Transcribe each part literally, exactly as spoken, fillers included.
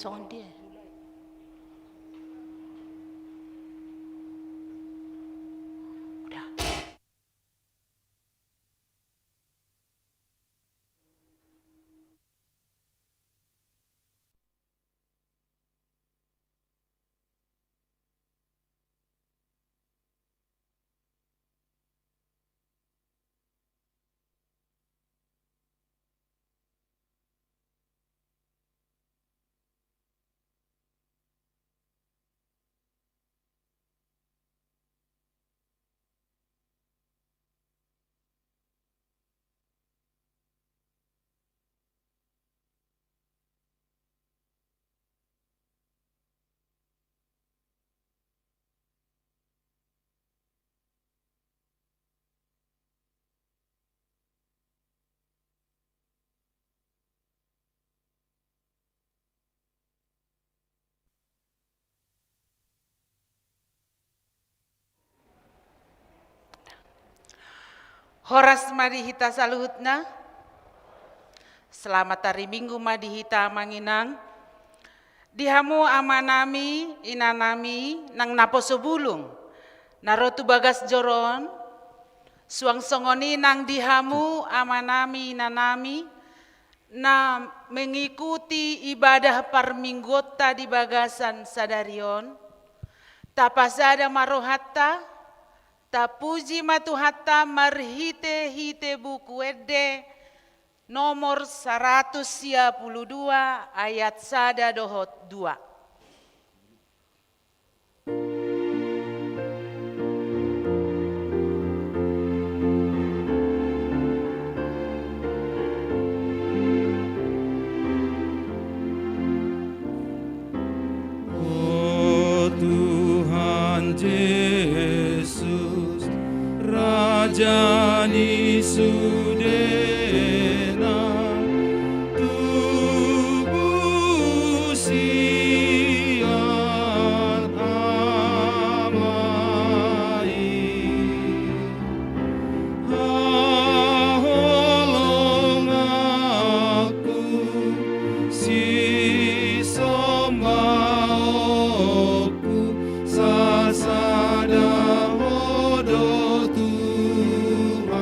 Songon dia. Udah. Horas ma di hita saluhutna. Selamat ari Minggu ma di hita amang inang. Di hamu amanami, inanami, nang naposo bulung, na ro tu bagas joro on, suang songon i nang di hamu amanami, inanami, na mengikuti ibadah parmingguonta di bagasan sadari on, tapasada ma rohanta, tapuji ma Tuhanta marhite-hite Buku Ende nomor saratus sia pulu dua ayat sada dohot dua. O Tuhan Jesus, Raja ni sudena, tubu sian Ama i haholonganku, sisombaonku, sasada Ho do Tuhanki.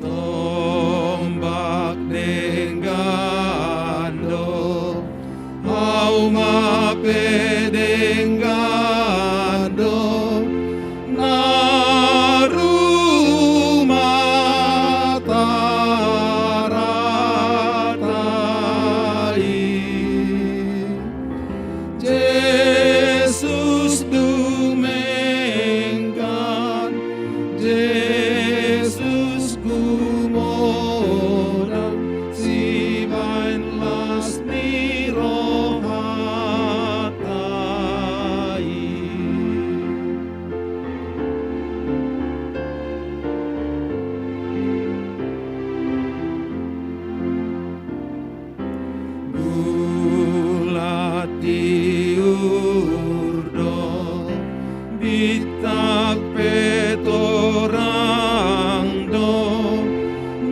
Tombak denggan do, hauma pe denggan do, na rumata rata i. Jesus dumenggan, Jesus gumodang, sibaen las ni rohanta i. Bulan tiur do, bintang pe torang do,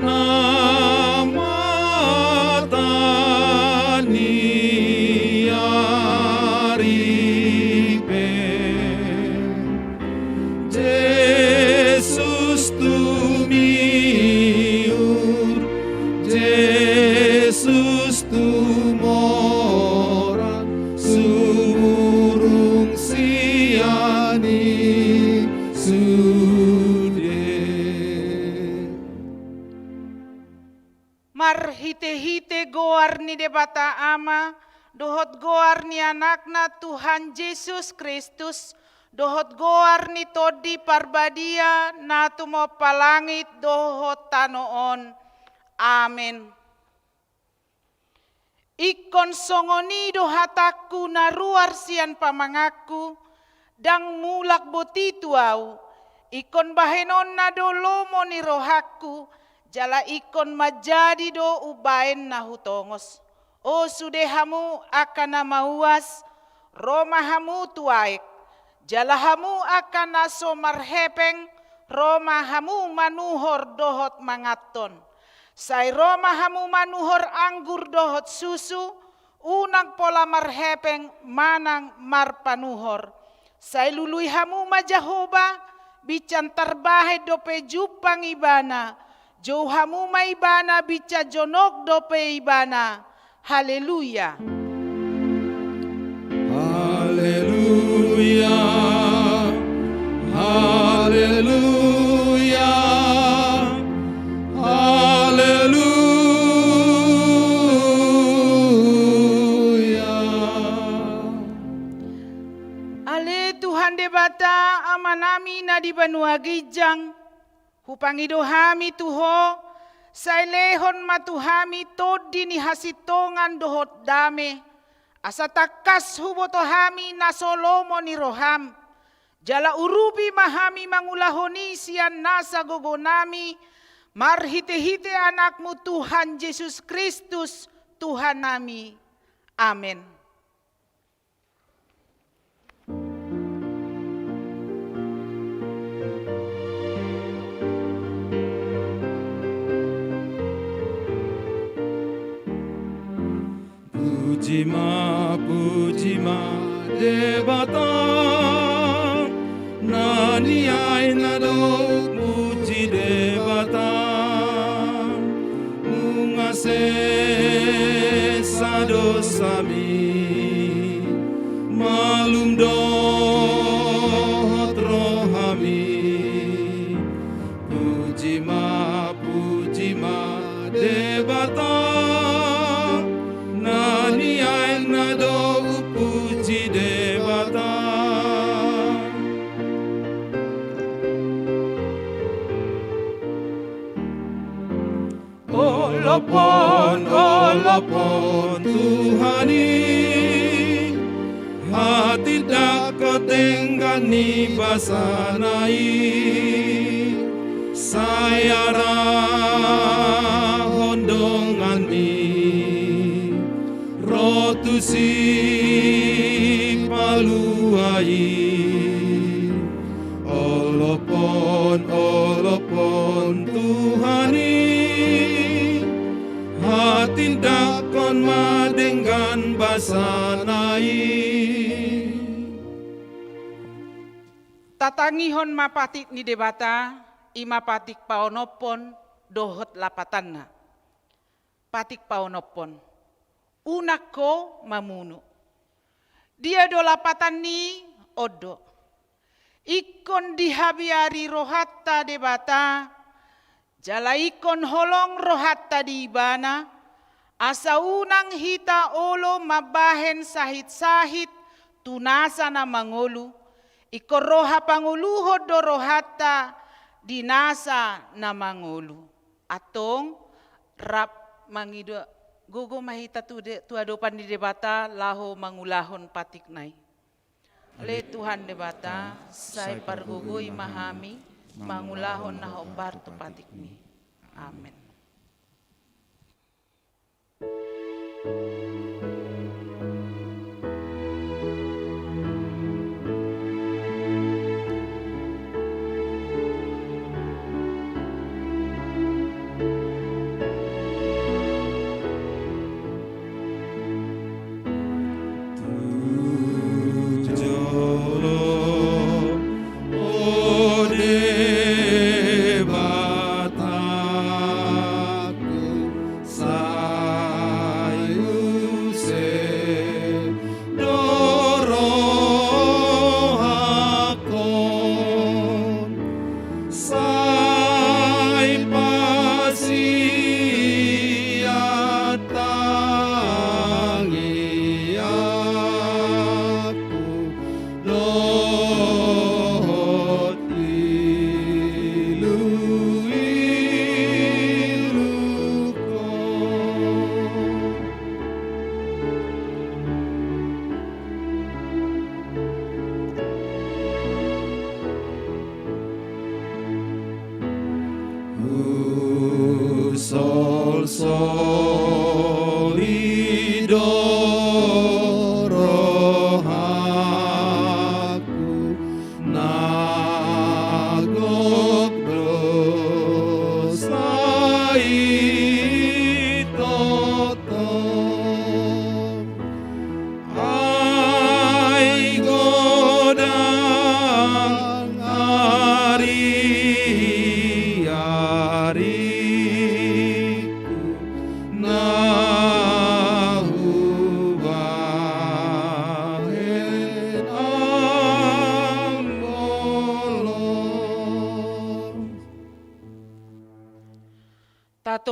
na mata ni ari pe. Jesus tumiur, Jesus tumorang, sumurung sian i sude. Marhite-hite goar ni Debata Ama, dohot goar ni Anakna Tuhan Jesus Kristus, dohot goar ni Tondi Parbadia na tumompa langit dohot tano on. Amen. Ingkon songon i do hatangku na ruar sian pamanganku, ndang mulak boti tu ahu, ingkon bahenonna do lomo ni rohangku, jala ingkon manjadi do umbahen na hutongos. O sude hamu angka na mauas, ro ma hamu tu aek, Jala hamu angka na so marhepeng, ro ma hamu manuhor dohot manganhon. Sai ro ma hamu manuhor anggur dohot susu, unang pola marhepeng manang marpanuhor. Sai lului hamu ma Jahowa, binsan tarbahen dope jumpang Ibana, jou hamu ma Ibana, binsan jonok dope Ibana. Haleluya. Haleluya. Haleluya. Haleluya. Ale Tuhan Debata, Amanami na di banua ginjang, hupangido hami tu Ho, sai lehon ma tu hami tondi ni hasintongan dohot dame, asa tangkas huboto hami na so lomo ni roham. Jala urupi ma hami mangulahon i sian nasa gogonami, marhitehite Anakmu Tuhan Jesus Kristus, Tuhannami. Amen. Puji ma, puji ma Debata, na niain na dao puji Debata. Nunga sesa dosami, malum dohot rohami. Puji ma, puji ma Debata, na niain na dao puji Debata. Olopon, olopon Tuhan i, hatindanghon denggan ni basana i, sai arahon donganmi ro tu Sipalua i. Olopon, olopon Tuhan i, hatindanghon ma denggan basana i. Tatangihon ma patik ni Debata, i ma patik paonomhon dohot lapatanna. Patik paonomhon. Unang ho mamunu. Dia do lapatan ni i? On do. Ingkon dihabiari rohanta Debata, jala ingkon holong rohanta di Ibana, asa unang hita olo mambahen sahit-sahit tu nasa na mangolu, ingkon ro hapangoluhon do rohanta di nasa na mangolu. Antong, rap mangido gogo ma hita tu de-, tu adopan ni Debata laho mangulahon patikna i. Ale Tuhan Debata, sai pargogoi ma hami mangulahon na hombar tu patikmi. Amen. Tu jolo, o Debata, sai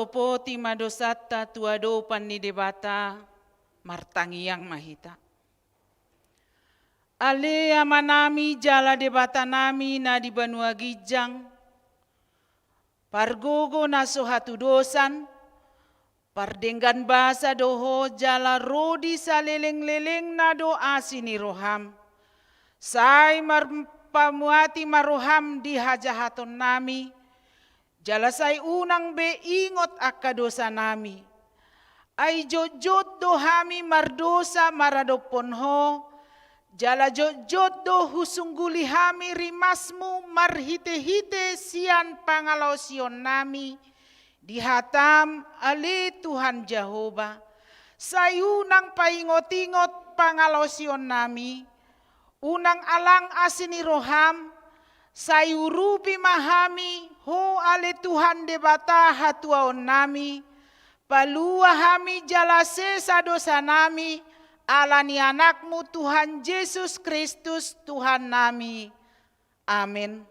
Sopoti ma dosanta tu adopan ni Debata. Martangiang ma hita. Ale Amanami jala Debatanami na di banua ginjang, pargogo na so hatudosan, pardenggan basa do Ho jala ro di salelenglelengna do asi ni roham. Sai marpamuati ma roham di hajahatonnami, jala sai unang be ingot angka dosanami. Ai jotjot do hami mardosa maradophon Ho, jala jotjot do husungguli hami rimasmu marhitehite sian pangalaosionnami di hatam, ale Tuhan Jahowa. Sai unang paingotingot pangalaosionnami, unang alang asi ni roham, sai urupi ma hami Ho, ale Tuhan Debata hatuaonnami, palua hami jala sesa dosanami, ala ni Anakmu Tuhan Jesus Kristus Tuhannami. Amen.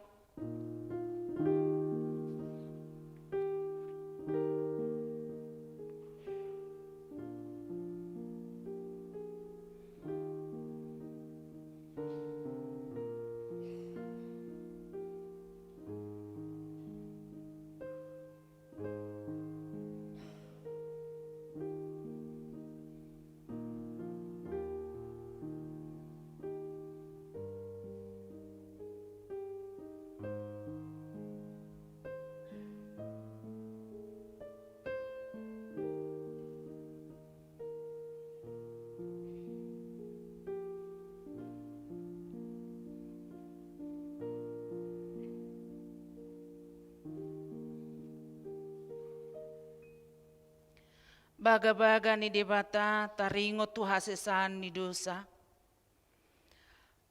Bagabaga ni Debata taringot tu hasesaan ni dosa.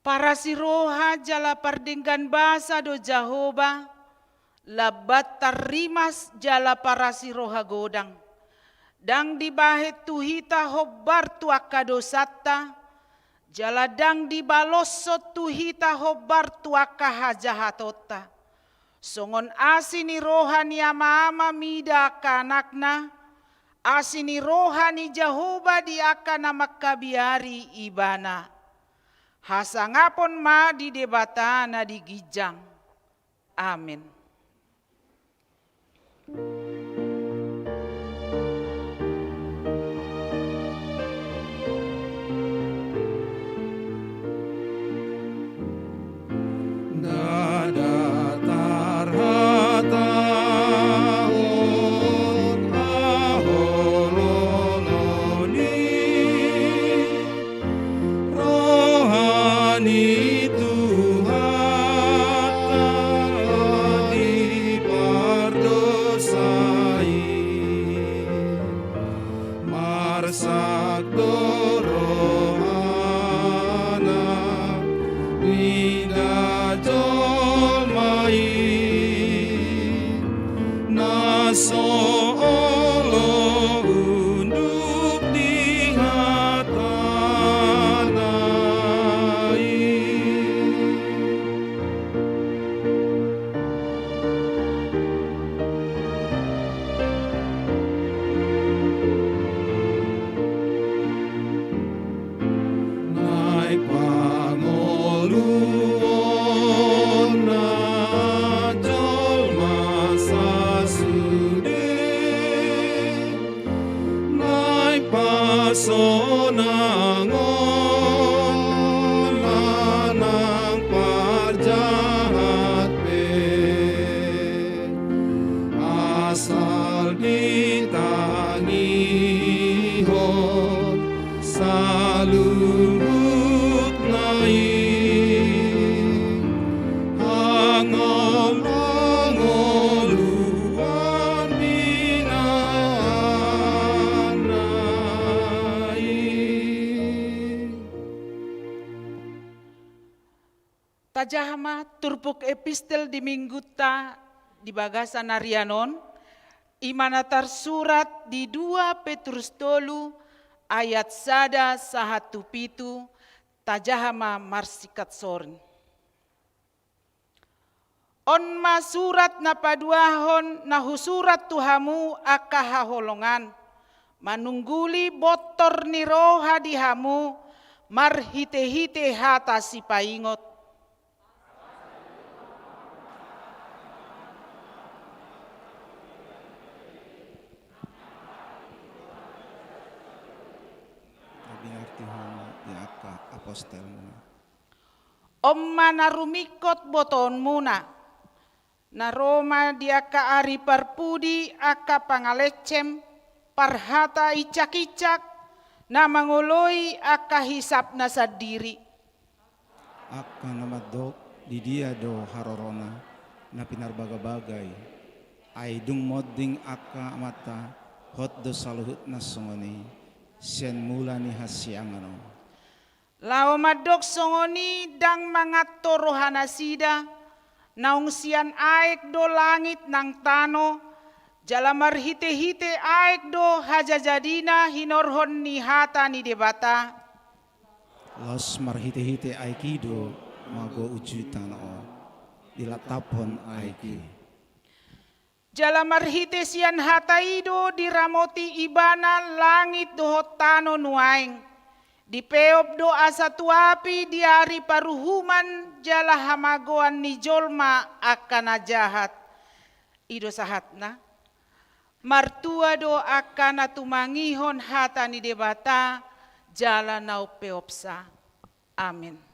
Parasi roha jala pardenggan basa do Jahowa, lambat tarrimas jala parasi roha godang. Ndang dibahen tu hita hombar tu angka dosanta, jala ndang dibaloshon tu hita hombar tu angka hajahatonta. Songon asi ni roha ni ama-ama mida angka anakna, asi ni roha ni Jahowa di angka na mangkabiari Ibana. Hasangapon ma di Debata na di ginjang. Amen. Ndada tarhatahon haholongon ni roha ni Tuhanta di pardosa i. Marsak do rohana mida jolma i, na so olo unduk di hatana i. Naeng pangoluonna jolma sasude, naeng pasonangon manang parjahat pe, asal ditangihon saluhutna i, hangoluan binaanna i. Tajaha ma turpuk epistel di minggunta di bagasan arian on, i ma na tarsurat di dua Petrus tolu ayat sada sahat tu pitu. Tajaha ma marsingkat soring. On ma surat na paduahon na husurat tu hamu angka haholongan, manungguli bontor ni roha di hamu marhite-hite hata sipaingot. Na binarti hamu di angka apostelmuna. On ma na rumingkot botoonmuna, na ro ma di angka ari parpudi angka pangalengsem, parhata incak-incak, na mangoloi angka hisapna sandiri. Angka na mandok, di dia do harorona, na pinarbaga-baga i. Ai dung monding angka amanta, hot do saluhutna songon i, sian mula ni hasiangan on. Laho mandok songon i ndang manganto rohanasida, naung sian aek do langit nang tano, jala marhite-hite aek do hajajadina hinorhon ni hata ni Debata. Laos marhite-hite aek i do mago uju tano on, dilantaphon aek i. Jala marhite sian hata i do diramoti ibana langit dohot tano nuaeng. Dipeop do asa tu api di ari paruhuman jala hamagoan ni jolma angka na jahat. I do sahatna. Martua do angka na tumangihon hata ni Debata jala na umpeopsa. Amen.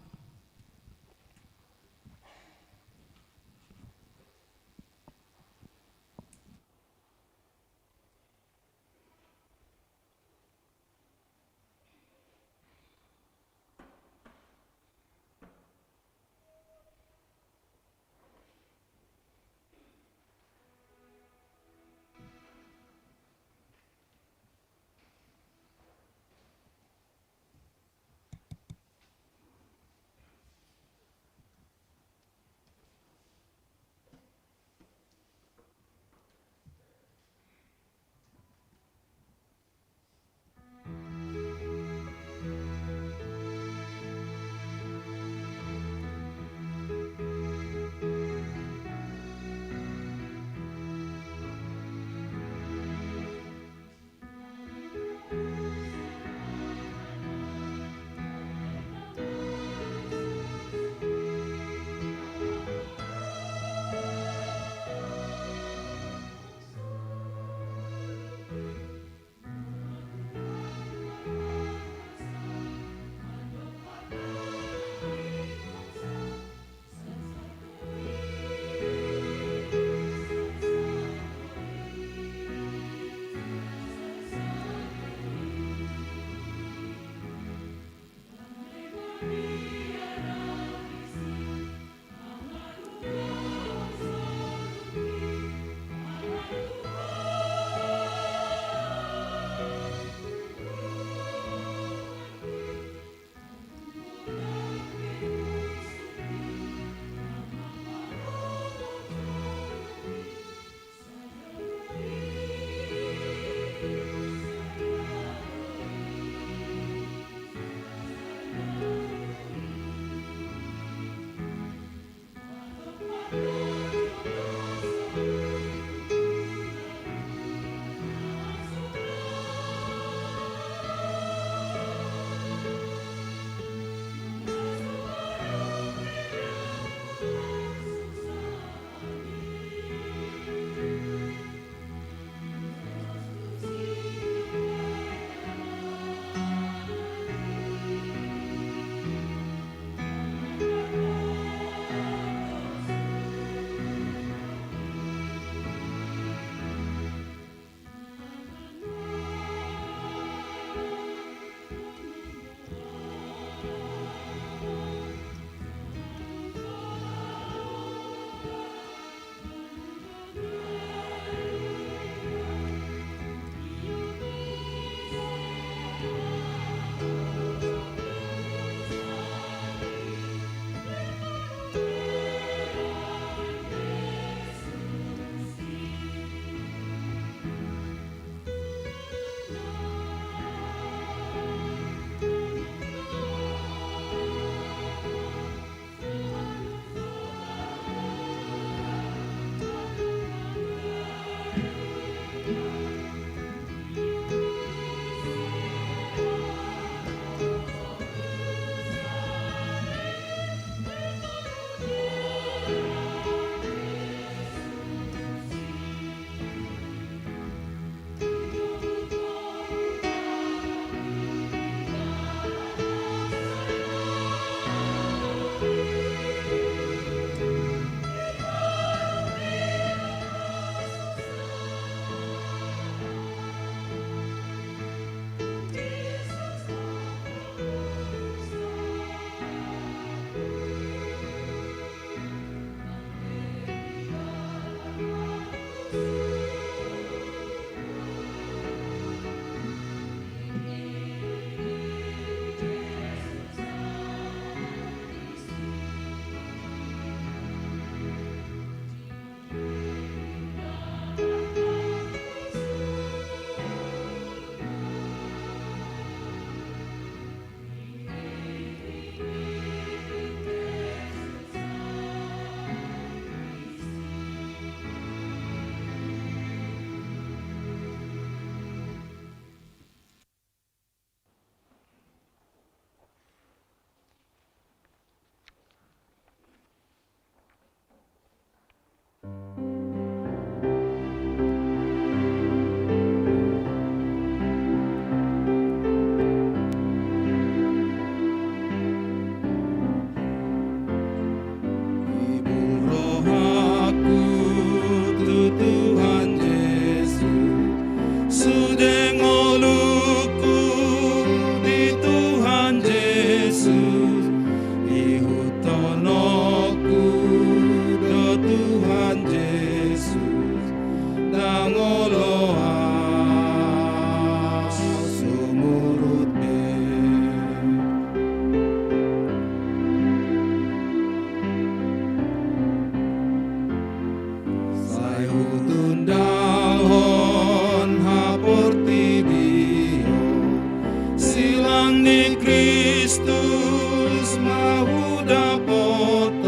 Ni Kristus ma hudapothon,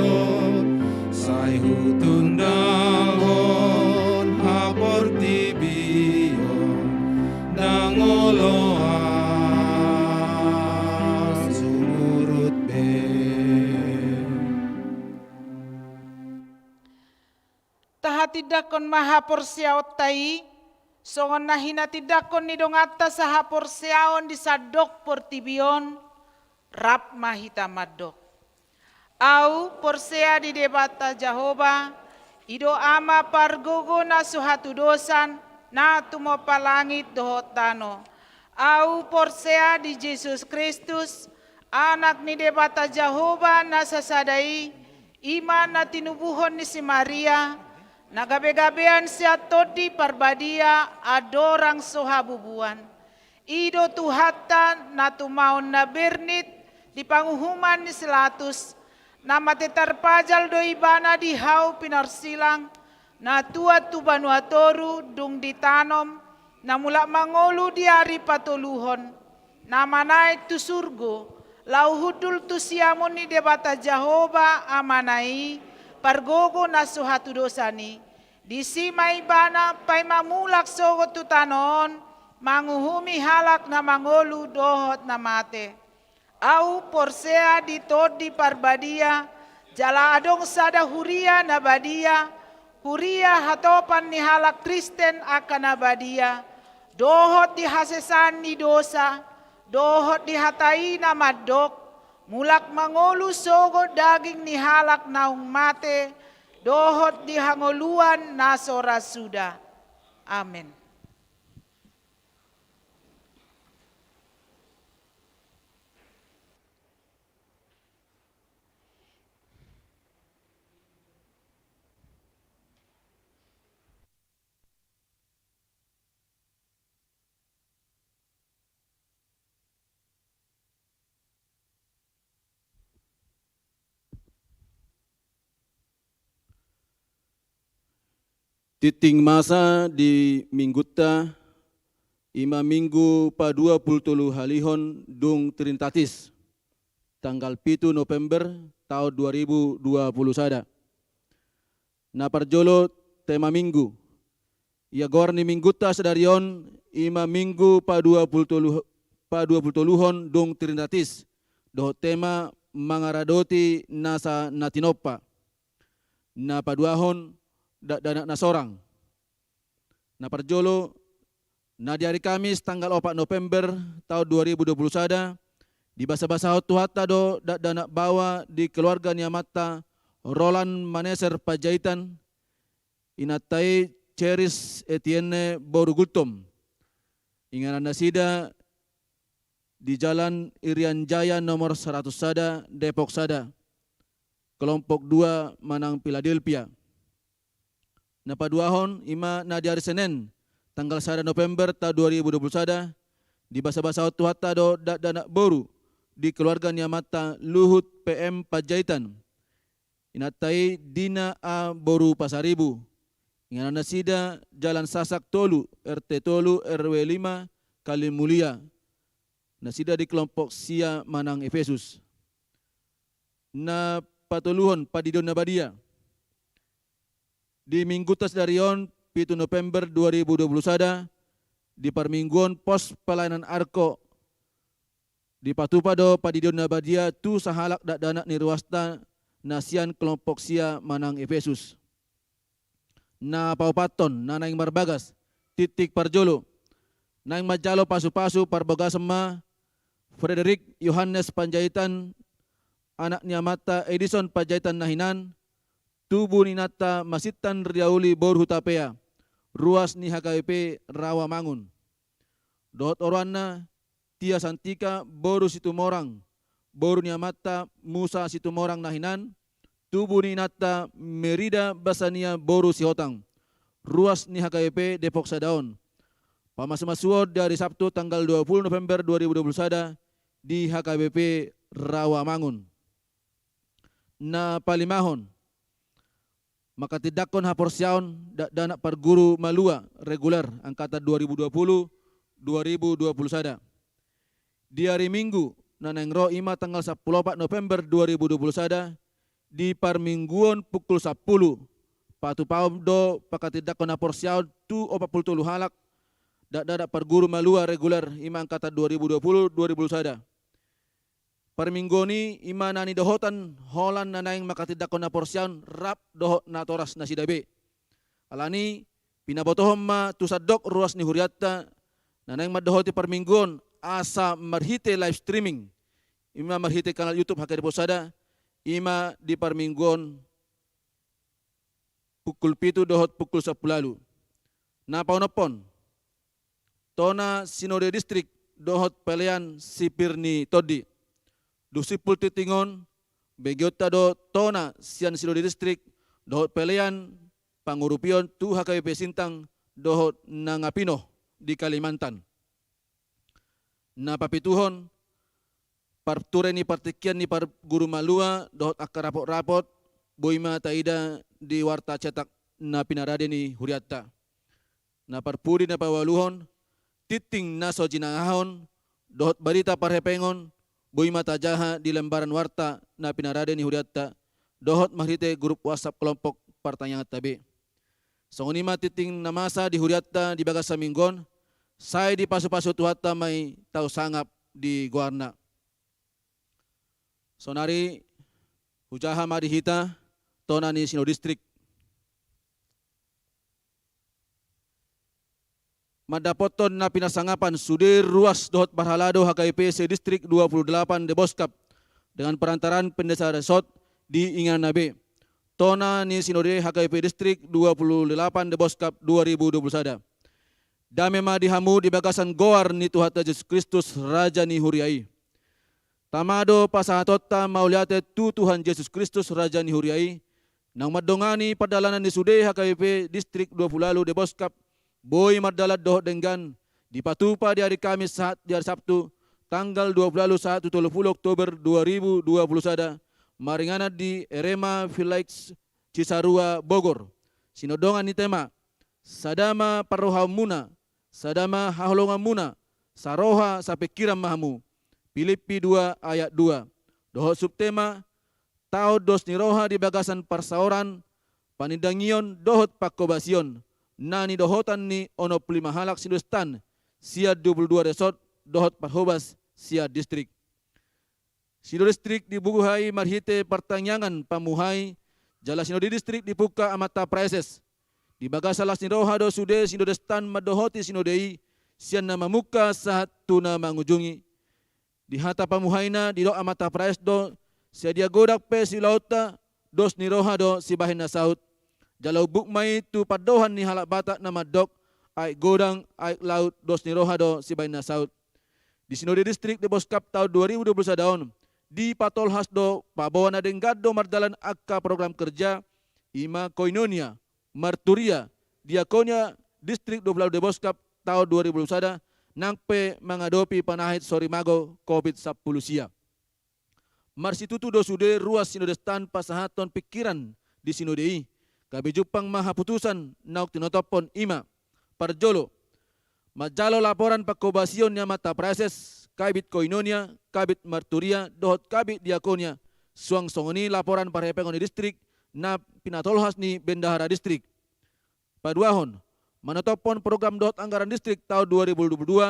sai hutundahon haportibion, ndang olo ahu sumurut be. Tahatindangkon ma haporseaonta i, songon na hinatindangkon ni donganta sahaporseaon di sandok portibi on, rap ma hita mandok. Ahu porsea di Debata Jahowa, i do Ama pargogo na so hatudosan, na tumompa langit dohot tano. Ahu porsea di Jesus Kristus, Anak ni Debata Jahowa na sasada i, i ma na tinubuhon ni si Maria, na gabegabean sian Tondi Parbadia andorang so habubuan. I do Tuhanta na tumaon na bernit di panguhuman ni si Latus, na mate tarpajal do Ibana di hau pinarsilang, na tuat tu banua toru dung ditanom, na mulak mangolu di ari patoluhon, na manaek tu surgo, laho hundul tu siamun ni Debata Jahowa Amana i, pargogo na so hatudosan i. Disi ma Ibana paima mulak sogot tu tano on, manguhumi halak na mangolu dohot na mate. Ahu porsea di Tondi Parbadia, jala adong sada huria na badia, huria hatopan ni halak Kristen angka na badia, dohot di hasesaan ni dosa, dohot di hata i na mandok, mulak mangolu sogot daging ni halak naung mate, dohot di hangoluan na so ra suda. Amen. Tingting masa di minggunta, i ma minggu paduapuluh tolu halihon dung Trinitatis, tanggal pitu November taon dua ribu dua puluh sada. Na parjolo, tema minggu. Ia goar ni minggunta sadari on, i ma minggu paduapuluh tolu, paduapuluh toluhon dung Trinitatis, dohot tema mangaradoti nasa na tinompa. Na paduahon, dakdanak na sorang. Na parjolo, na di ari Kamis tanggal opat November taon dua ribu dua puluh sada, dibasabasahon Tuhanta do dakdanak baoa di keluarga ni amanta Roland Maneser Panjaitan, inanta i Ceris Etienne boru Gultom. Inganan nasida di Jalan Irian Jaya nomor saratus sada, Depok sada, kelompok dua manang Philadelphia. Na paduahon, i ma na di ari Senen, tanggal sada November taon dua ribu dua puluh sada, dibasabasahon Tuhanta do dakdanak boru di keluarga ni amanta Luhut P M Panjaitan, inanta i Dina A boru Pasaribu. Inganan nasida Jalan Sasak tolu, R T tolu, R W lima, Kalimulia. Nasida di kelompok sia manang Efesus. Na patoluhon, pandidion na badia. Di minggunta sadari on, pitu November dua ribu dua puluh sada, di parmingguon pos pelayanan Arko, dipatupa do pandidion na badia tu sahalak dakdanak ni ruasta na sian kelompok sia manang Efesus. Na paopathon, na naeng marbagas, tingting parjolo. Naeng manjalo pasupasu parbagason ma Frederik Yohanes Panjaitan, anak ni amanta Edison Panjaitan na hinan, tubu ni inanta Masinton Riauli boru Hutapea, ruas ni H K B P Rawamangun. Dohot oroanna, Tia Santika boru Situmorang, boru ni amanta Musa Situmorang na hinan, tubu ni inanta Merida Basania boru Sihotang, ruas ni H K B P Depok sada on. Pamasumasuon di ari Sabtu tanggal dua puluh November dua ribu dua puluh sada di H K B P Rawamangun. Na palimahon, manghatindanghon haporseaon dakdanak parguru malua reguler angkatan dua ribu dua puluh, dua ribu dua puluh sada. Di ari Minggu na naeng ro, i ma tanggal sampulu opat November dua ribu dua puluh sada, di parmingguon pukul sampulu, patupahon do panghatindanghon haporseaon tu opat pulu tolu halak dakdanak parguru malua reguler, i ma angkatan dua ribu dua puluh dua ribu dua puluh sada. Parmingguon i, i ma na nidohotan holan na naeng manghatindanghon haporseaon rap dohot natoras nasida be. Alani i, pinabotohon ma tu sandok ruas ni hurianta na naeng mandohoti parmingguon asa marhite live streaming, i ma marhite kanal YouTube H K D P sada, i ma di parmingguon pukul pitu dohot pukul sampulu ualu. Na paonomhon, tona sinode distrik dohot pelean sipir ni tondi. Dung simpul tingting on, begeonta do tona sian sinode distrik dohot pelean pangurupion tu H K B P Sintang dohot Nangapino di Kalimantan. Na papituhon, parture ni partingkian ni parguru malua dohot angka rapot-rapot boi ma taida di warta cetak na pinarade ni hurianta. Na parpudi na paualuhon, tingting na so jinahahon dohot barita parhepengon boi ma tajaha di lembaran warta na pinarade ni hurianta dohot marhite grup WhatsApp kelompok partangianganta be. Songon i ma tingting na masa di hurianta di bagasan minggu on, sai dipasupasu Tuhanta ma i tau sangap di goarna. Saonari hujaha ma di hita tona ni sinode distrik. Mandapothon na pinasangapan sude ruas dohot parhalado H K B P se-distrik dua puluh delapan Deboskap dengan perantaraan pendeta resort di ingananna be. Tona ni sinode H K B P distrik dua puluh delapan Deboskap dua ribu dua puluh sada. Dame ma di hamu di bagasan goar ni Tuhanta Jesus Kristus, Raja ni huria i. Tama do pasahatonta mauliate tu Tuhan Jesus Kristus, Raja ni huria i, naung mandongani pardalanan ni sude H K B P distrik dua puluh ualu Deboskap boi mardalan dohot denggan, dipatupa di ari Kamis sahat di ari Sabtu, tanggal dua puluh ualu sahat tu tolu puluh Oktober dua ribu dua puluh sada, maringanan di Erema Village Cisarua Bogor. Sinondongan ni tema: Sada ma parrohaonmuna, sada ma haholonganmuna, saroha sapingkiran ma hamu. Pilippi dua ayat dua. Dohot subtema: Taon dos ni roha di bagasan parsaoran, panindangion dohot pangkobasion, na nidohotan ni onom pulu lima halak sinode stan sian dua pulu dua resort dohot parhobas sian distrik. Sinode distrik dibuhai marhite partangiangan pamuhai, jala sinode distrik dipungka amanta praeses. Di bagasan las ni roha do sude sinode stan mandohoti sinode i, sian na mamungka sahat tu na mangujungi. Di hata pamuhaina didok amanta praeses do: Sai dia godang pe siulaonta, dos ni roha do sibahen na saut. Jala umbuk ma i tu pandohan ni halak Batak na mandok: Aek godang, aek laut, dos ni roha do sibahen na saut. Di sinode distrik Deboskap taon dua ribu dua puluh sada on, dipatolhas do paboa na denggan do mardalan angka program kerja, i ma koinonia, marturia, diakonia distrik dua puluh ualu Deboskap taon dua ribu dua puluh sada, nang pe mangadopi panahit sorimago covid sampulu sia. Marsitutu do sude ruas sinode stan pasahathon pingkiran di sinode i, gabe jumpang ma haputusan naung tinotophon, i ma: Parjolo, manjalo laporan pangkobasion ni amanta praeses, kabid koinonia, kabid marturia dohot kabid diakonia, suang songon i laporan parhepengon ni distrik na pinatolhas ni bendahara distrik. Paduahon, manotophon program dohot anggaran distrik taon dua ribu dua puluh dua,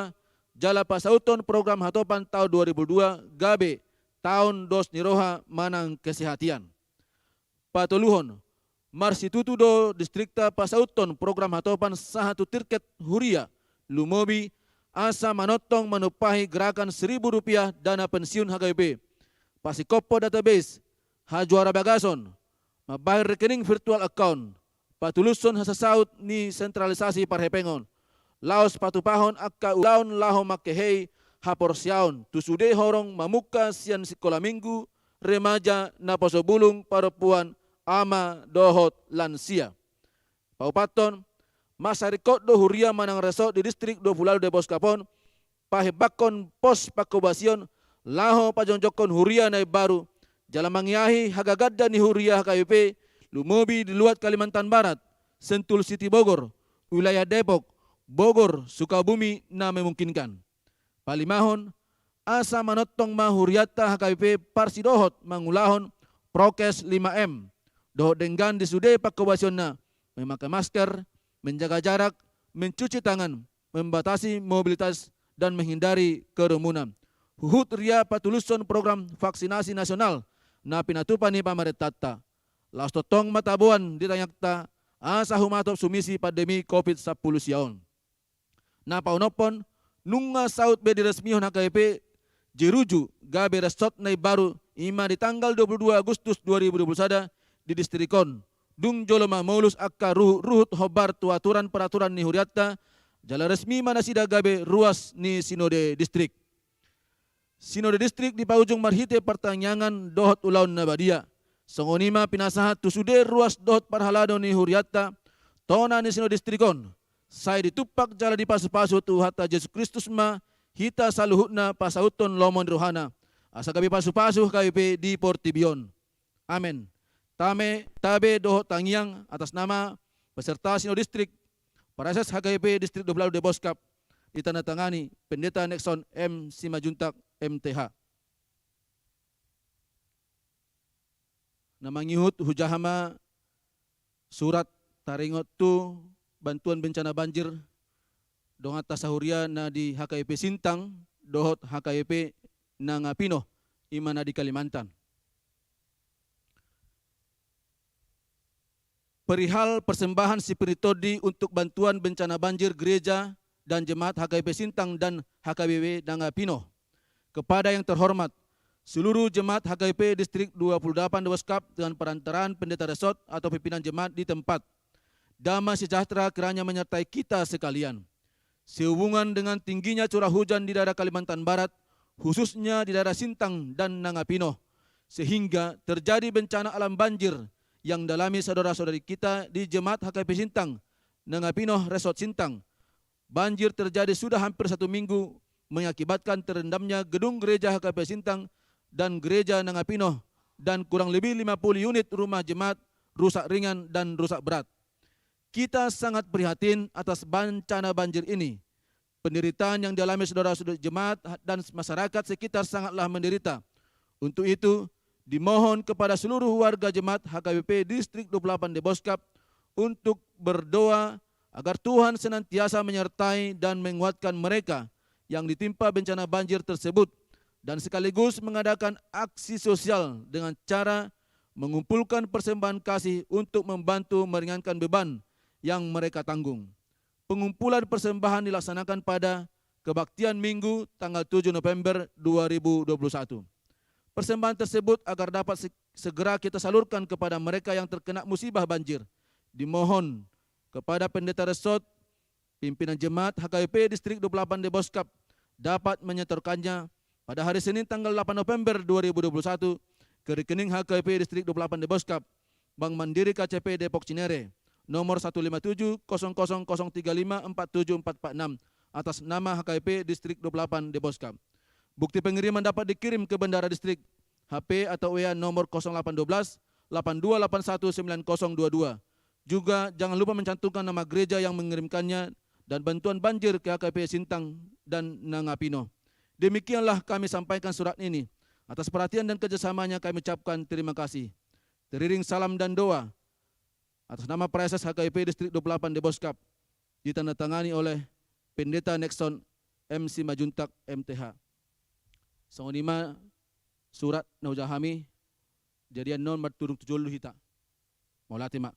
jala pasauthon program hatopan taon dua ribu dua gabe taon dos ni roha manang kesehatian. Patoluhon, marsitutu do distrikta pasauthon program hatopan sahat tu tirket huria, lumobi asa manongtong manumpahi gerakan seribu rupiah dana pensiun H K B P, pasingkophon database, hajuara bagason, mambahen rekening virtual account, patulushon hasasaut ni sentralisasi parhepengon, laos patupahon angka ulaon laho mangkehei haporseaon tu sude horong mamungka sian sikola minggu, remaja, naposo bulung, parompuan, ama dohot lansia. Paupathon, marsarikkop do huria manang resort di distrik dua puluh ualu Deboskap on pahembanghon pos pangkobasion laho pajongjongkon huria na imbaru, jala mangiahi hagaganda ni huria H K B P, lumobi di luat Kalimantan Barat, Sentul City Bogor, wilayah Depok, Bogor, Sukabumi na memungkinkan. Palimahon, asa manongtong ma hurianta H K B P parsidohot mangulahon prokes lima M dohot denggan di sude pangkobasionna, memakai masker, menjaga jarak, mencuci tangan, membatasi mobilitas, dan menghindari kerumunan. Huhut ria patulushon program vaksinasi nasional na pinatupa ni pamarentanta. Laos tongtong ma taboan di tangiangta asa humatop sumisi pandemi covid sampulu sia on. Na paonomhon, nunga saut be diresmihon H K B P Jeruju gabe resort na imbaru, i ma di tanggal dua puluh dua Agustus dua ribu dua puluh sada di distrik on. Dung jolo mamolus angka ruhut-ruhut hombar tu aturan-peraturan ni hurianta, jala resmi ma nasida gabe ruas ni sinode distrik. Sinode distrik dipaujung marhite partangiangan dohot ulaon na badia. Songon i ma pinasahat tu sude ruas dohot parhalado ni hurianta, tona ni sinode distrik on. Sai ditumpak jala dipasu-pasu Tuhanta Jesus Kristus ma hita saluhutna pasauthon lomo ni rohana, asa gabe pasu-pasu H K B P di portibi on. Amen. Tame, tabe dohot tangiang atas nama peserta sinode distrik, praeses H K B P distrik dua puluh delapan Deboskap, ditandatangani Pendeta Nexon M Simanjuntak M T H. Na mangihut hujaha ma surat taringot tu bantuan bencana banjir donganta sahuria na di H K B P Sintang dohot H K B P Nangapinoh, i ma na di Kalimantan. Perihal persembahan sipir ni tondi untuk bantuan bencana banjir gereja dan jemaat H K B P Sintang dan H K B P Nangapinoh. Kepada yang terhormat seluruh jemaat H K B P Distrik dua puluh delapan Deboskap dengan perantaraan pendeta resort atau pimpinan jemaat di tempat. Damai sejahtera kiranya menyertai kita sekalian. Sehubungan dengan tingginya curah hujan di daerah Kalimantan Barat, khususnya di daerah Sintang dan Nangapinoh, sehingga terjadi bencana alam banjir yang dialami saudara-saudari kita di jemaat H K B P Sintang, Nangapinoh Resort Sintang. Banjir terjadi sudah hampir satu minggu, mengakibatkan terendamnya gedung gereja H K B P Sintang dan gereja Nangapinoh, dan kurang lebih lima puluh unit rumah jemaat rusak ringan dan rusak berat. Kita sangat prihatin atas bencana banjir ini. Penderitaan yang dialami saudara-saudari jemaat dan masyarakat sekitar sangatlah menderita. Untuk itu, dimohon kepada seluruh warga jemaat H K B P Distrik dua puluh delapan Deboskap untuk berdoa agar Tuhan senantiasa menyertai dan menguatkan mereka yang ditimpa bencana banjir tersebut, dan sekaligus mengadakan aksi sosial dengan cara mengumpulkan persembahan kasih untuk membantu meringankan beban yang mereka tanggung. Pengumpulan persembahan dilaksanakan pada kebaktian Minggu tanggal tujuh November dua ribu dua puluh satu. Persembahan tersebut agar dapat se-, segera kita salurkan kepada mereka yang terkena musibah banjir. Dimohon kepada pendeta resort, pimpinan jemaat H K B P Distrik dua puluh delapan Deboskap dapat menyetorkannya pada hari Senin tanggal delapan November dua ribu dua puluh satu ke rekening H K B P Distrik dua puluh delapan Deboskap, Bank Mandiri K C P Depok Cinere, nomor satu lima tujuh kosong kosong kosong tiga lima empat tujuh empat empat enam, atas nama H K B P Distrik dua puluh delapan Deboskap. Bukti pengiriman dapat dikirim ke Bendahara Distrik, H P atau W A nomor kosong delapan dua belas delapan dua delapan satu sembilan kosong dua dua. Juga jangan lupa mencantumkan nama gereja yang mengirimkannya dan bantuan banjir ke H K B P Sintang dan Nangapinoh. Demikianlah kami sampaikan surat ini. Atas perhatian dan kerjasamanya kami ucapkan terima kasih. Teriring salam dan doa atas nama Praeses H K B P Distrik dua puluh delapan Deboskap, ditandatangani oleh Pendeta Nexon M Simanjuntak M T H. Songon i ma surat na hujaha hami, jadi annon martudung tu jolo hita. Mauliate ma.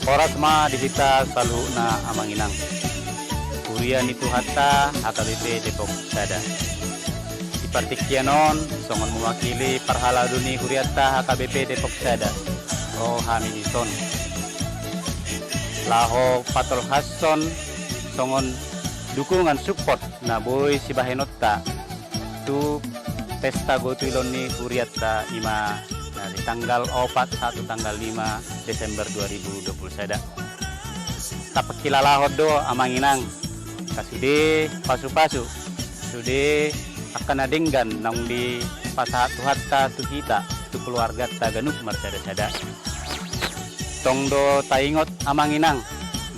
Horas ma di hita saluhutna amang inang, huria ni Tuhanta H K B P Depok Sada. Di partingkian on, songon mewakili parhalado ni hurianta H K B P Depok Sada, ro hami dison laho patolhashon songon dukungan, support na boi sibahenonta tu pesta gotilon ni hurianta, i ma na di tanggal opat sahat tu tanggal lima Desember dua ribu dua puluh sada. Tapangkilalahon do amang inang angka sude pasu-pasu, sude angka na denggan naung dipasahat Tuhanta tu hita, tu keluarganta ganup marsada-sada. Tong do taingot amang inang,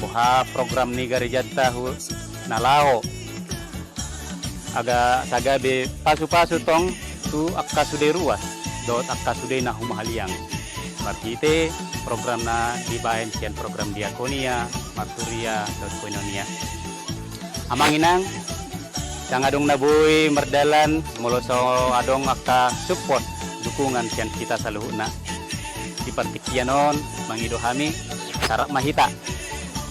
boha program ni garejanta hu-, na laho, asa gabe pasu-pasu tong tu angka sude ruas dohot angka sude na humaliang, marhite program na dibahen sian program diakonia, marturia dohot koinonia. Amang inang, ndang adong na boi mardalan molo so adong angka support, dukungan sian hita saluhutna. Di partingkian on, mangido hami, sarap ma hita,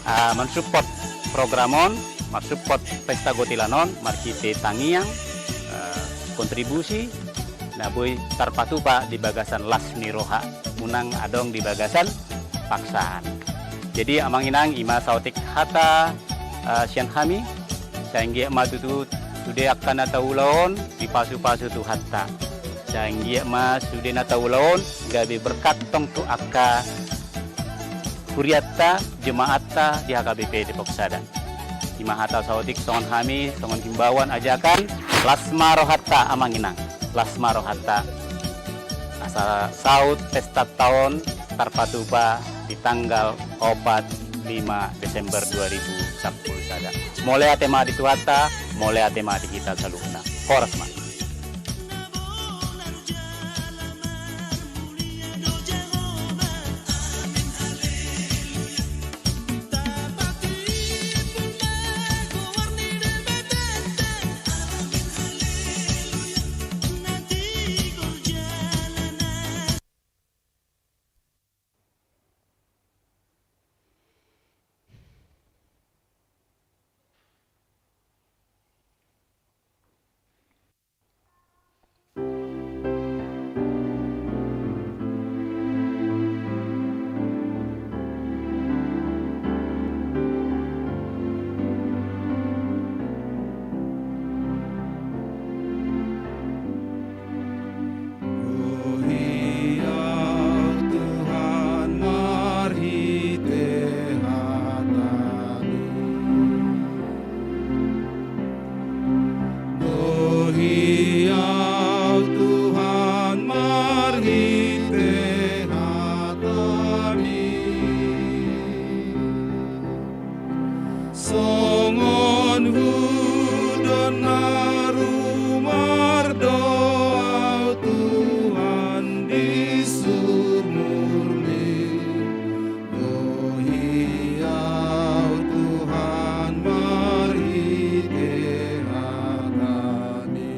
ah, mansupport program on, mansupport pesta gotilan on marhite tangiang, eh, kontribusi na boi tarpatupa di bagasan las ni roha, unang adong di bagasan paksaan. Jadi amang inang, i ma saotik hata, eh, sian hami, sai anggiat ma tutu sude angka na taula on dipasu-pasu Tuhanta. Sai anggiat ma sude na taula on gabe berkat tong tu angka hurianta, jemaatta di H K B P Depok Sada. I ma hata saotik songon hami, songon himbauan ajakan, las ma rohanta amang inang, las ma rohanta. Asa saut pestanta on tarpatupa di tanggal opat, lima Desember dua ribu dua puluh sada. Mauliate ma di Tuhanta, mauliate ma di hita saluhutna. Horas ma. Gohi Au Tuhan marhite hataMi. Gohi Au Tuhan marhite hataMi. Songon hudon na rumar do Au Tuhan di sumurMi. Gohi Au Tuhan marhite hataMi.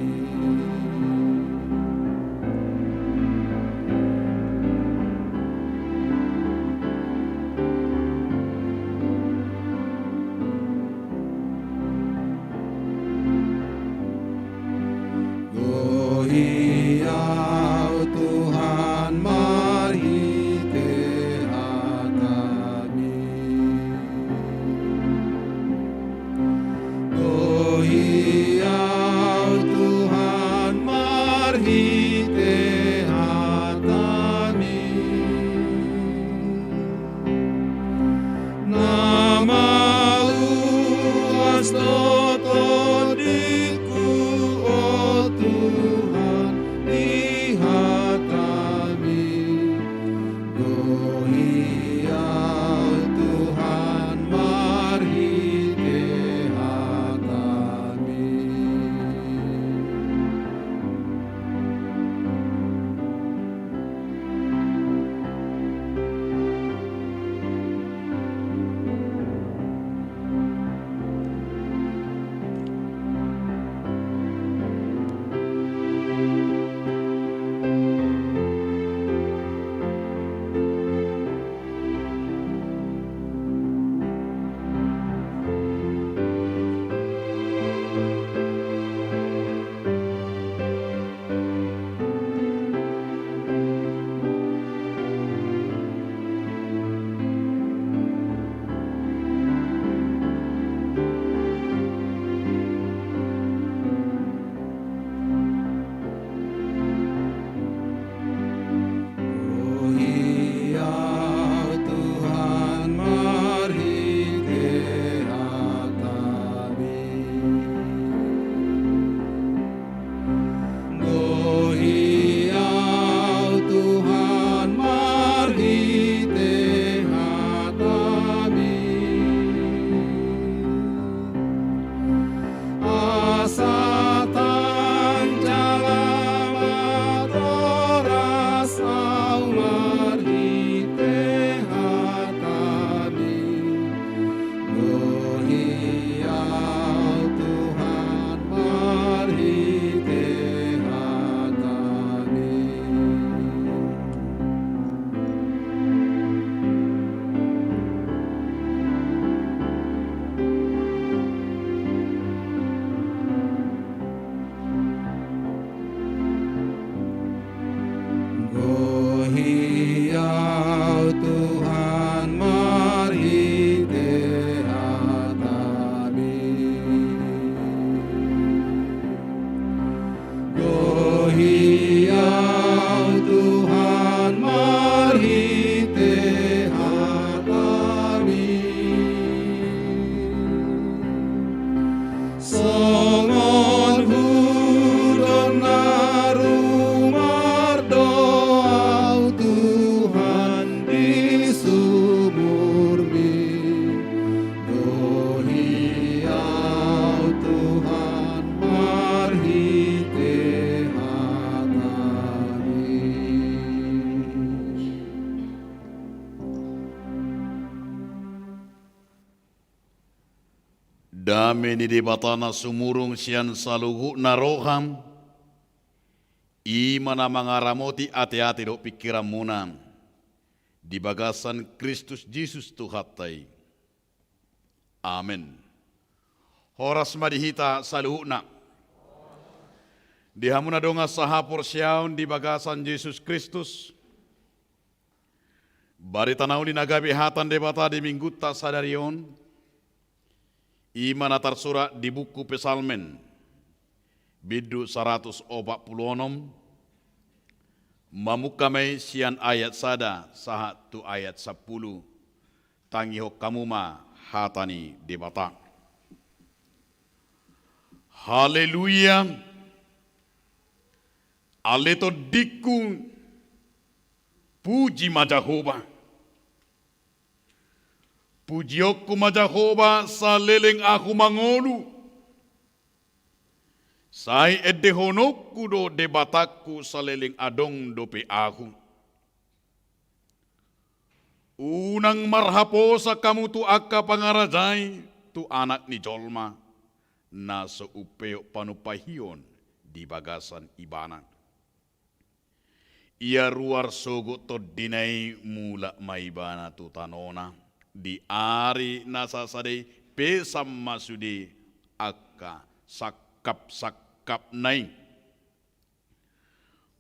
Gohi Au Tuhan marhite hataMi. Gohi Au Tuhan marhite hataMi. Na mauas do tondingku, o Tuhan, di hataMi. Gohi Au Tuhan marhite hataMi. Satang jala marhoras au marhite hataMi. Gohi au Tuhan marhite hataMi. Gohi au Tuhan marhite hataMi. Gohi au Tuhan marhite hataMi. Songon hudon na rumar do au Tuhan di sumurMi. Gohi au Tuhan marhite hataMi. Dame ni Debata na sumurung sian saluhutna roha, i ma na mangaramoti ateate dohot pingkiranmuna di bagasan Kristus Jesus Tuhanta i. Amen. Horas ma di hita saluhutna. Di hamu na dongan sahaporseaon di bagasan Jesus Kristus, barita na uli na gabe hata ni Debata di Minggunta sadari on, i ma na tarsurat di buku Psalmen, bindu saratus opat pulu onom, mamungka ma i sian ayat sada sahat tu ayat sampulu. Tangihon hamu ma hata ni Debata. Haleluya. Ale tondingku, puji ma Jahowa. Pujionku ma Jahowa saleleng ahu mangolu. Sai endehononku do Debatangku saleleng adong dope ahu. Unang marhaposan hamu tu angka pangarajai, tu Anak ni jolma, na so umpeop panumpahion di bagasan Ibana. Ia ruar sogot tondina i, mulak ma Ibana tu tanona. Di ari na sasada i pesan ma sude angka sangkapsangkapna i.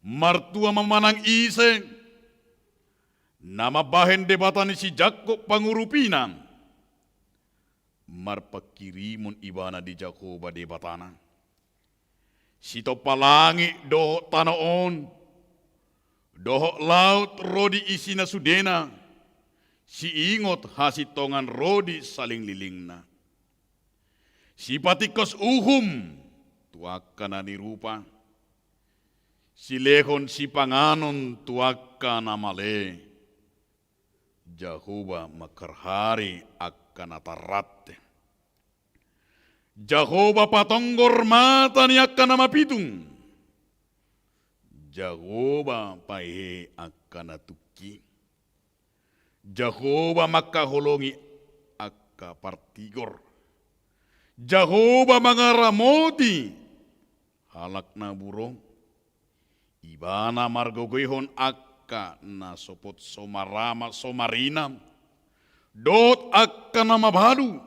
Martua ma manang ise na mambahen Debata ni si Jakob pangurupina. Marpanghirimon ibana di Jahowa Debatana. Sitompa langit dohot tano on, dohot laut ro di isina sudena, siingot hasintongan ro di salinglilingna. Sipatingkos uhum tu angka na nirupa, silehon sipanganon tu angka na male. Jahowa mangkarhari angka na tarrante. Jahowa patonggor mata ni angka na mapitung. Jahowa pahehe angka na tungki. Jahowa mangkaholongi angka partigor. Jahowa mangaramoti halak na burong. Ibana margogoihon angka na sopot somarama somarina, dohot angka na mabalu.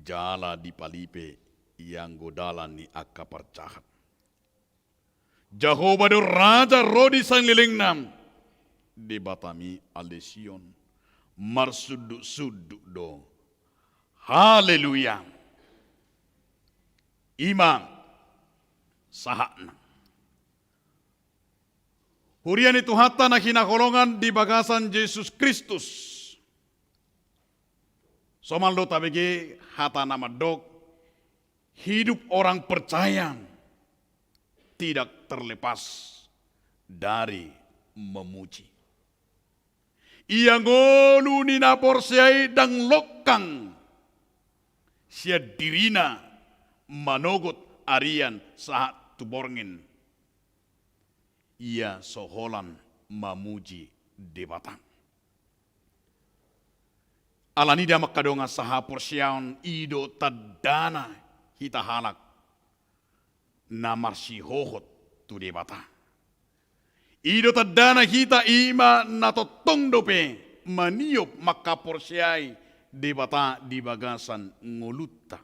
Jala dipalipe ianggo dalan ni angka parjahat. Jahowa do raja ro di salinglilingna. Debatami ale Sion, marsundutsundut do. Haleluya. I ma sahatna. Huria ni Tuhanta na hinaholongan di bagasan Jesus Kristus. Somal do tabege hata na mandok, hidup orang percaya tidak terlepas dari memuji. Ia ngolu ni na porsea i ndang longkang sian dirina manogot arian sahat tu borngin, ia so holan mamuji Debata. Alani i, damang angka dongan sahaporseaon, i do tandana hita halak na marsihohot tu Debata. I do tandana hita, i ma na tongtong dope maniop mangkaporseai Debata di bagasan ngolunta.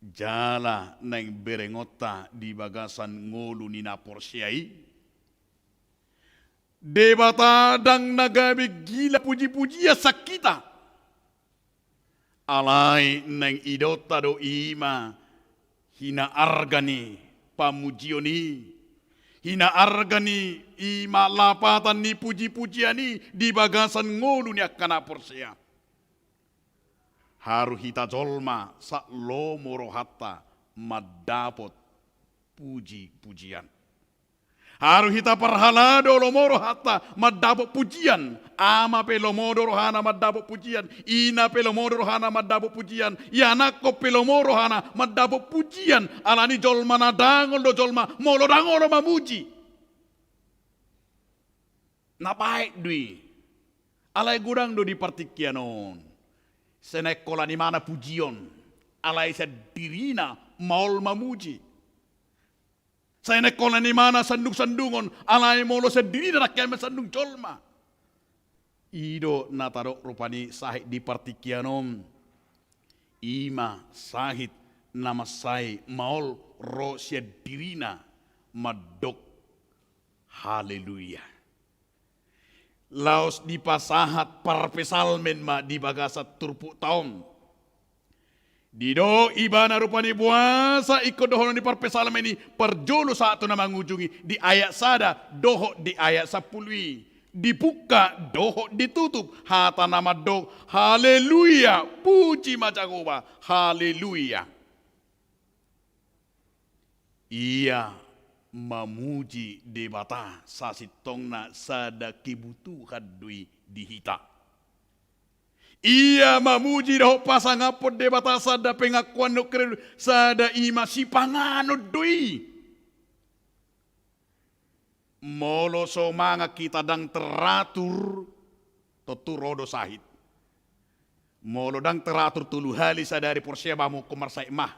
Jala naeng berengonta di bagasan ngolu ni na porsea i, Debata ndang na gabe gila pujipujian sian hita. Alai naeng idaonta do i ma hinaarga ni pamujion i, hinaarga ni, i ma lapatan ni pujipujian i di bagasan ngolu ni angka na porsea. Haru hita jolma sahat lomo rohanta mandapot pujipujian. Haru hita parhalado lomo rohanta mandapot pujian. Ama pe lomo do rohana mandapot pujian. Ina pe lomo do rohana mandapot pujian. Ianakhon pe lomo rohana mandapot pujian. Alani jolma na dangol do jolma molo ndang olo mamuji. Na baen do i. Alai godang do di partingkian on. Sai naeng holan imana pujion, alai sian dirina maol mamuji. Sai naeng holan imana sandungsandungon, alai molo sian dirina nangkin masandung jolma. I do na tadok rupani sahit di partingkian on. I ma sahit na mansai maol ro sian dirina mandok haleluya. Laos dipasahat parpsalmen ma di bagasan turpukta on. Didok ibana rupani boasa ingkon dohonon ni parpsalmen i parjolo sahat tu na mangujungi, di ayat sada dohot di ayat sampulu i. Dibungka dohot ditutup hata na mandok haleluya, puji ma Jahowa, haleluya. Ia mamuji Debata sasintongna sada kebutuhan do i di hita. Ia mamuji dohot pasangaphon Debata sada pengakuan dohot keredoan, sada i ma sipanganon do i. Molo so mangan hita ndang teratur, tontu ro do sahit. Molo ndang teratur tolu hali sadari, porsea ma hamu, ingkon marsahit ma.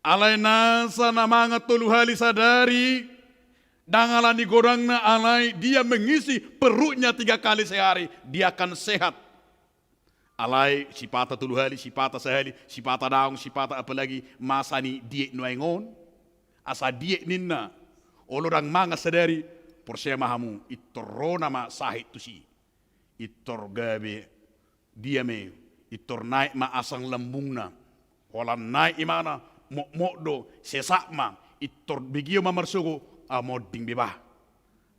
Alai nasa na mangan tolu hali sadari, ndang alani godangna, alai dia mengisi perutnya tiga kali sehari, dia akan sehat. Alai sipata tolu hali, sipata sahali, sipata daong, sipata apalagi masa ni diet nuaeng on. Asa diet ninna, olo ndang mangan sadari, porsea ma hamu, pintor ro nama sahit tusi. Pintor gabe dia ma i, pintor naek ma asam lambungna. Holan naek imana, mokmok do, sesak ma, pintor begeon ma marsogo, amonding be bah.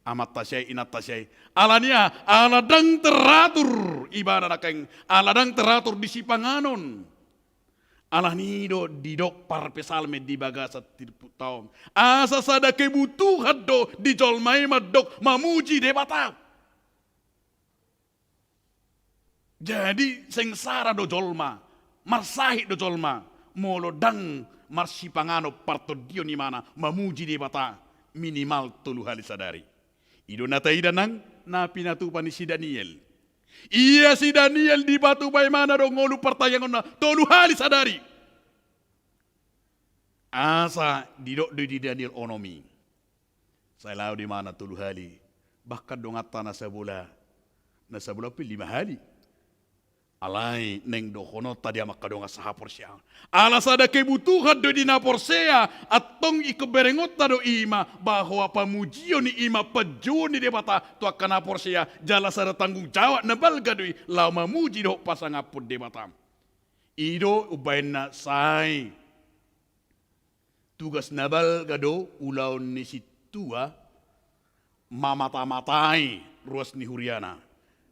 Amanta si ai, inanta si ai. Alani aha? Ala ndang teratur ibana nangkin, ala ndang teratur di sipanganon. Alani i do didok parpsalmen di bagasan turpukta on. Asa sada kebutuhan do di jolma i mandok mamuji Debata. Jadi sengsara do jolma, marsahit do jolma, molo ndang marsipanganon partondion imana mamuji Debata, minimal tolu hali sadari. I do na taida nang na pinatupa ni si Daniel. Ia si Daniel dipatupa imana do ngolu partangiangonna tolu hali sadari. Asa didok do i di Daniel onom i. Sai laho do imana tolu hali. Bahkan donganta na sabola, na sabola pe lima hali. Alai naeng dohononta di hamu angka dongan sahaporseaon, ala sada kebutuhan do i di na porsea, antong ingkon berengonta do i ma bahwa pamujion i i ma panjouon ni Debata tu angka na porsea, jala sada tanggung jawab na balga do i laho mamuji dohot pasangaphon Debata. I do umbaenna sai tugas na balga do ulaon ni sintua, mamata-matai ruas ni huriana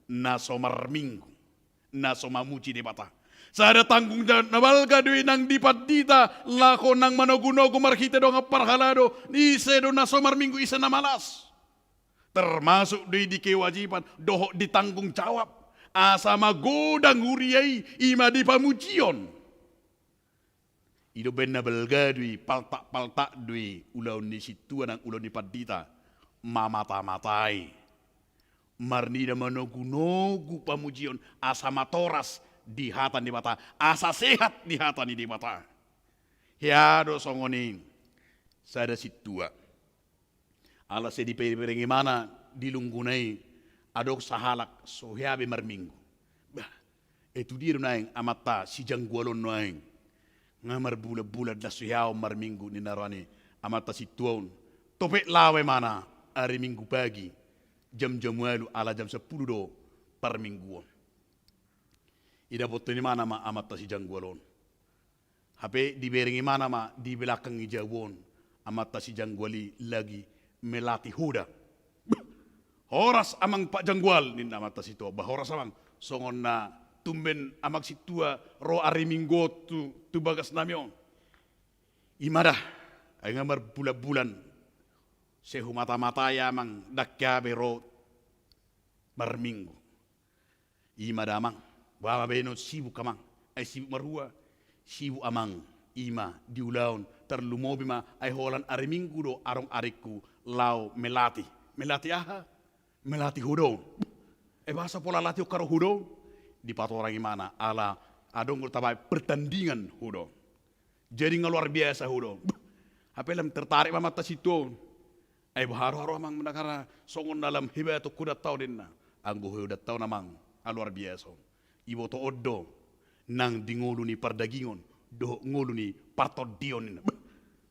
na so marminggu, na so mamuji Debata. Sada tanggung jawab na balga do i nang di pandita, laho nang manogunogu marhite dongan parhalado, ise do na so marminggu, ise na malas. Termasuk do i di kewajiban dohot di tanggung jawab, asa magodang huria i, i ma di pamujion. I do umbahen na balga do i, paltak-paltak do i ulaon ni sintua nang ulaon ni pandita, mamata-matai, marnida manogu-nogu pamujion, asa matoras di hata ni Debata, asa sehat di hata ni Debata. Hea do songon i sada sintua. Ala sai dibereng imana di lungguna i, adong sahalak so hea be marminggu. Bah, e tu dia do naeng amanta si Janggual on nuaeng? Nga marbulan-bulan ndang so hea on marminggu, ninna roha ni amanta sintua on. Topet laho imana ari Minggu pagi, jam-jam ualu, ala jam sampulu do parmingguon. Idapothon imana ma amanta si Janggual on. Hape dibereng imana ma di belakang ni jabu on, amanta si Janggual i lagi melatih hoda. "Bah, horas amang Pak Janggual," ninna amanta sintua. "Bah, horas amang, songon na tumben amang sintua ro ari Minggu on tu, tu bagas nami on." "I ma da, ai nga marbulan-bulan sai humata-matai amang, ndang hea be ro marminggu." "I ma da amang, boha ma baenon, sibuk amang?" "Ai sibuk marhua?" "Sibuk amang, i ma di ulaon, tarlumobi ma ai holan ari Minggu do adong aringku laho melatih." "Melatih aha?" "Melatih hoda on." "Ai boasa pola latihan on haru hoda on?" Dipatorang imana, ala adong do tabaen pertandingan hoda on. Jadi nga luar biasa hoda on. Hape lam tertarik ma amanta sintua on. "Ai boha do haru amang, manang hara songon na lam hebat on hoda on?" ninna. "Anggo hoda on amang, a, luar biasa on. Iboto on do nang di ngolu ni pardagingon dohot ngolu ni partondion," ninna. Bah,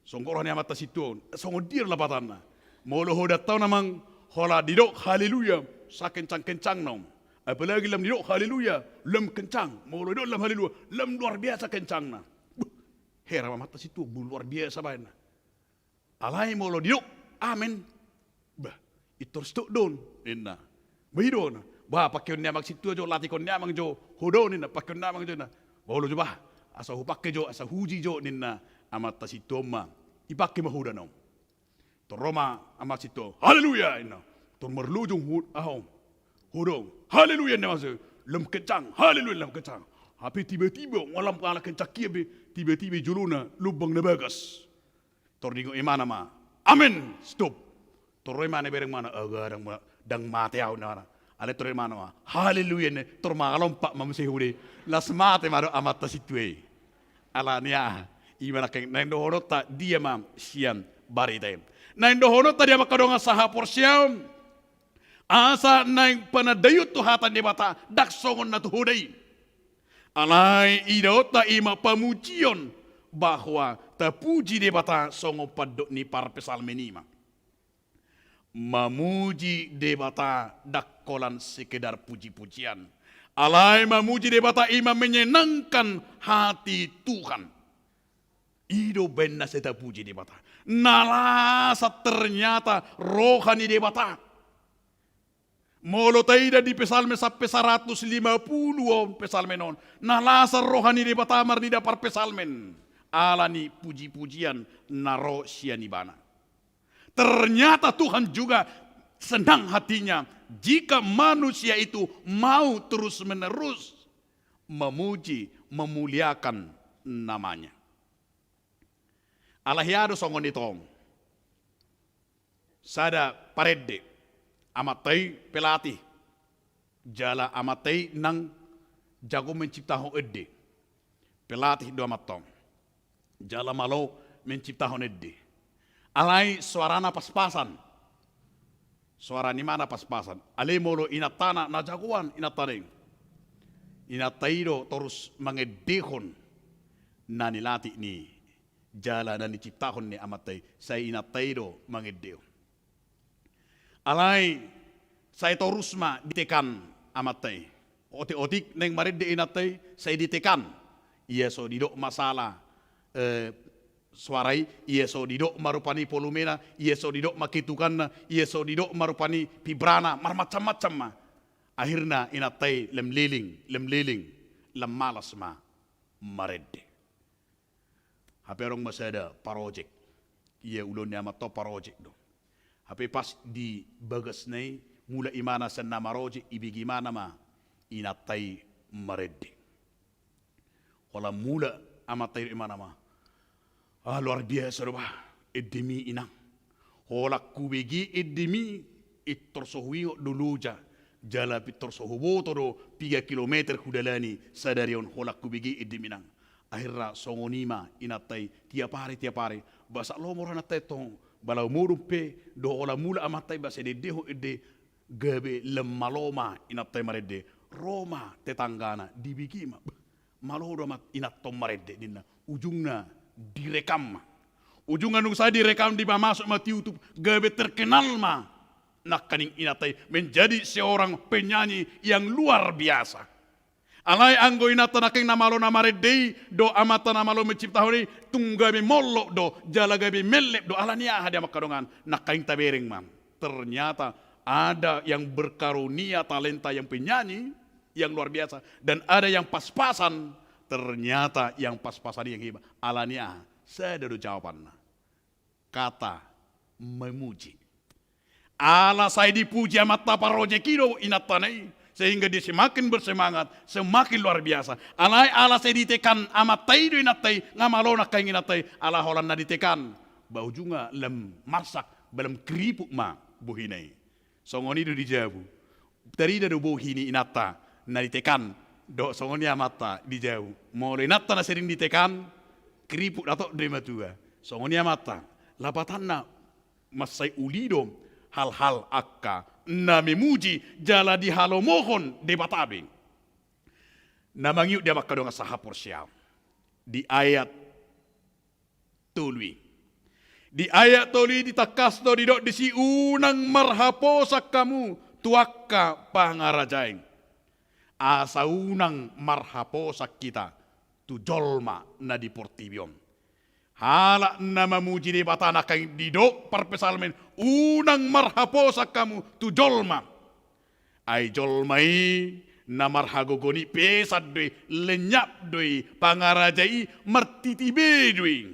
songgor roha ni amanta sintua on. "Songon dia do lapatanna? Molo hoda on amang, holan didok haleluya, sakencang-kencangna on. Apalagi lam didok haleluya lam kencang, molo didok lam haleluya, lam luar biasa kencangna." Bah, heran ma amanta sintua on, "Bah, luar biasa," baenna. "Alai molo didok amen?" "Bah, intor stop do on," ninna. "Bah, i do na. Bah, pakeon ni amang sintua jo, latihon ni amang jo hoda on," ninna. "Pakeon ni amang jo," ninna. "Bah, olo jo bah, asa hupake jo, asa huuji jo," ninna amanta sintua on ma. Ipake ma hoda on. Tor ro ma amang sintua on, "Haleluya!" ninna. Tor marlojong hu-, aha on, hoda on. "Haleluya!" ninna amang sintua on. "Lam kencang, haleluya, lam kencang." Hape tiba-tiba, nga lam ala kencang hian be, tiba-tiba i jolona lumbang na bagas. Tor diingot imana ma, "Amen, stop." Tor ro imana, ibereng imana, "Aga, ndang ma-, ndang mate ahu," ninna. Alai tor imana ma, "Haleluya," ninna, tor mangalompa ma muse hoda i. Las mate ma dohot amanta sintua i. Alani aha? I ma nangkin naeng dohononta dia ma sian barita i. Naeng dohononta dia ma angka dongan sahaporseaon, asa naeng panandaion tu hata ni Debata, ndang songon na tu hoda i. Alai idaonta i ma pamujion, bahwa tapuji Debata songon pandok ni parpsalmen i ma. Mamuji Debata ndang holan sekedar puji-pujian. Alai mamuji Debata i ma menyenangkan hati Tuhan. I do umbahen na sai tapuji Debata. Na lasa ternyata roha ni Debata. Molo taida di Psalmen sampe saratus lima pulu on, Psalmen on, na lasa roha ni Debata marnida parpsalmen ala ni puji-pujian na ro sian ibana. Ternyata Tuhan juga senang hatinya jika manusia itu mau terus-menerus memuji, memuliakan nama-Nya. Ala hea do songon i tong. Sada parende, amanta i pelatih. Jala amanta i nang jago menciptahon ende. Pelatih do amanta on. Jala malo menciptahon ende. Alai soarana pas-pasan. Soara ni imana pas-pasan. Alai molo inantana na jagoan inantana i. Inanta i do torus mangendehon na nilatih ni, jala na niciptahon ni amanta i, sai inanta i do mangendehon. Alai sai torus ma ditekan amanta i. Otik-otik naeng marende inanta i, sai ditekan. Ia so didok ma sala, eh, soara i, ia so didok ma rupani volumena, ia so didok ma ketukanna, ia so didok ma rupani vibrana, marmacam-macam ma. Akhirna inanta i lam leleng, lam leleng, lam malas ma marende. Hape adong ma sada parojek. Ia ulaon ni amanta on parojek do. Hape pas di bagasna i, mulak imana sian na marojek, ibege imana ma inanta i marende. Holan mulak amanta i, imana ma, Ah, luar biasa do bah endemi, inang. Holan hubege endemi, pintor so huingot do loja, jala pintor so huboto do piga kilometer hudalani sadari on, holan hubege endemi, inang. Akhirna songon i ma inanta i tiap ari, tiap ari. Ba sahat lomo roha inanta i tong, ba laho modom pe dohot holan mulak amanta i, ba sai diendehon ende, gabe lam malo ma inanta i marende. Ro ma tetanggana, dibege ma. Bah, malo do amat inanta on marende, ninna. Ujungna direkam ma. Ujungna dung sae direkam, dipamasuk ma tu YouTube, gabe terkenal ma nangkaning inanta i, menjadi seorang penyanyi yang luar biasa. Alai anggo inanta nangkaning na malo na marende i dohot amanta na malo menciptahon i, tung gabe mollop do jala gabe mellep do. Alani aha, di hamu angka dongan? Nangkaning tabereng ma. Ternyata ada yang berkarunia talenta yang penyanyi yang luar biasa, dan ada yang pas-pasan. Ternyata yang pas-pasan yang hebat. Alani aha? Sada do jawabanna. Kata memuji. Ala sai dipuji amanta parojeki do inantana i, sehingga dia semakin bersemangat, semakin luar biasa. Alai ala sai ditekan amanta i do inanta i, nga malo nangkaning inanta i, ala holan na ditekan, ba ujungna lam marsak, ba lam keriput ma bohina i. Songon i do di jabu. Tarida do bohi ni inanta na ditekan dohot songon i amanta di jabu. Molo inanta na sering ditekan, keriput, datok do i matua. Songon i amanta. Lapatanna, mansai uli do hal-hal angka na memuji jala dihalomohon Debata be. Na mangihut, di hamu angka dongan sahaporseaon, di ayat tolu i. Di ayat tolu i ditangkas do, didok disi, unang marhaposan hamu tu angka pangarajaon. Asa unang marhaposan hita tu jolma na di portibi on. Halak na mamuji Debata nangkaning didok parpsalmen, unang marhaposan hamu tu jolma. Ai jolma i na marhagogoon i, pesan do i, lenyap do i, pangaraja i martiti be do i.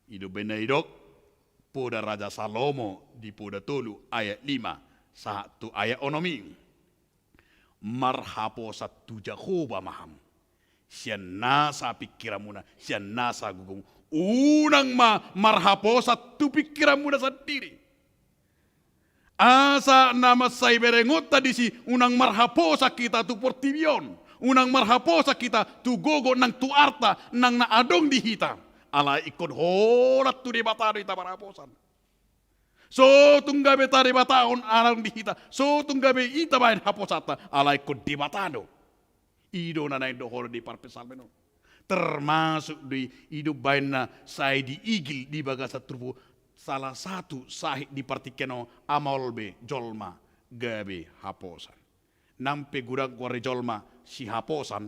I do umbahen na didok Poda Raja Salomo di Poda tolu ayat lima sahat tu ayat onom i. Marhaposan tu Jahowa ma hamu sian nasa pingkiranmuna, sian nasa gogomu. Unang ma marhaposan tu pingkiranmuna sandiri. Asa na mansai berengonta disi, unang marhaposan hita tu portibi on, unang marhaposan hita tu gogo nang tu arta nang na adong di hita. Alai ingkon holan tu Debata do hita marhaposan. So tung gabe tadebatahon adong di hita, so tung gabe i tabahen haposanta, alai ingkon Debata do. I do na naeng dohonon ni parpsalmen on. Termasuk do i, i do umbahen na sai diigil di bagasan turpuk, salah satu sahit di partingkian on, ama olo be jolma gabe haposan. Nang pe godang goar ni jolma sihaposan,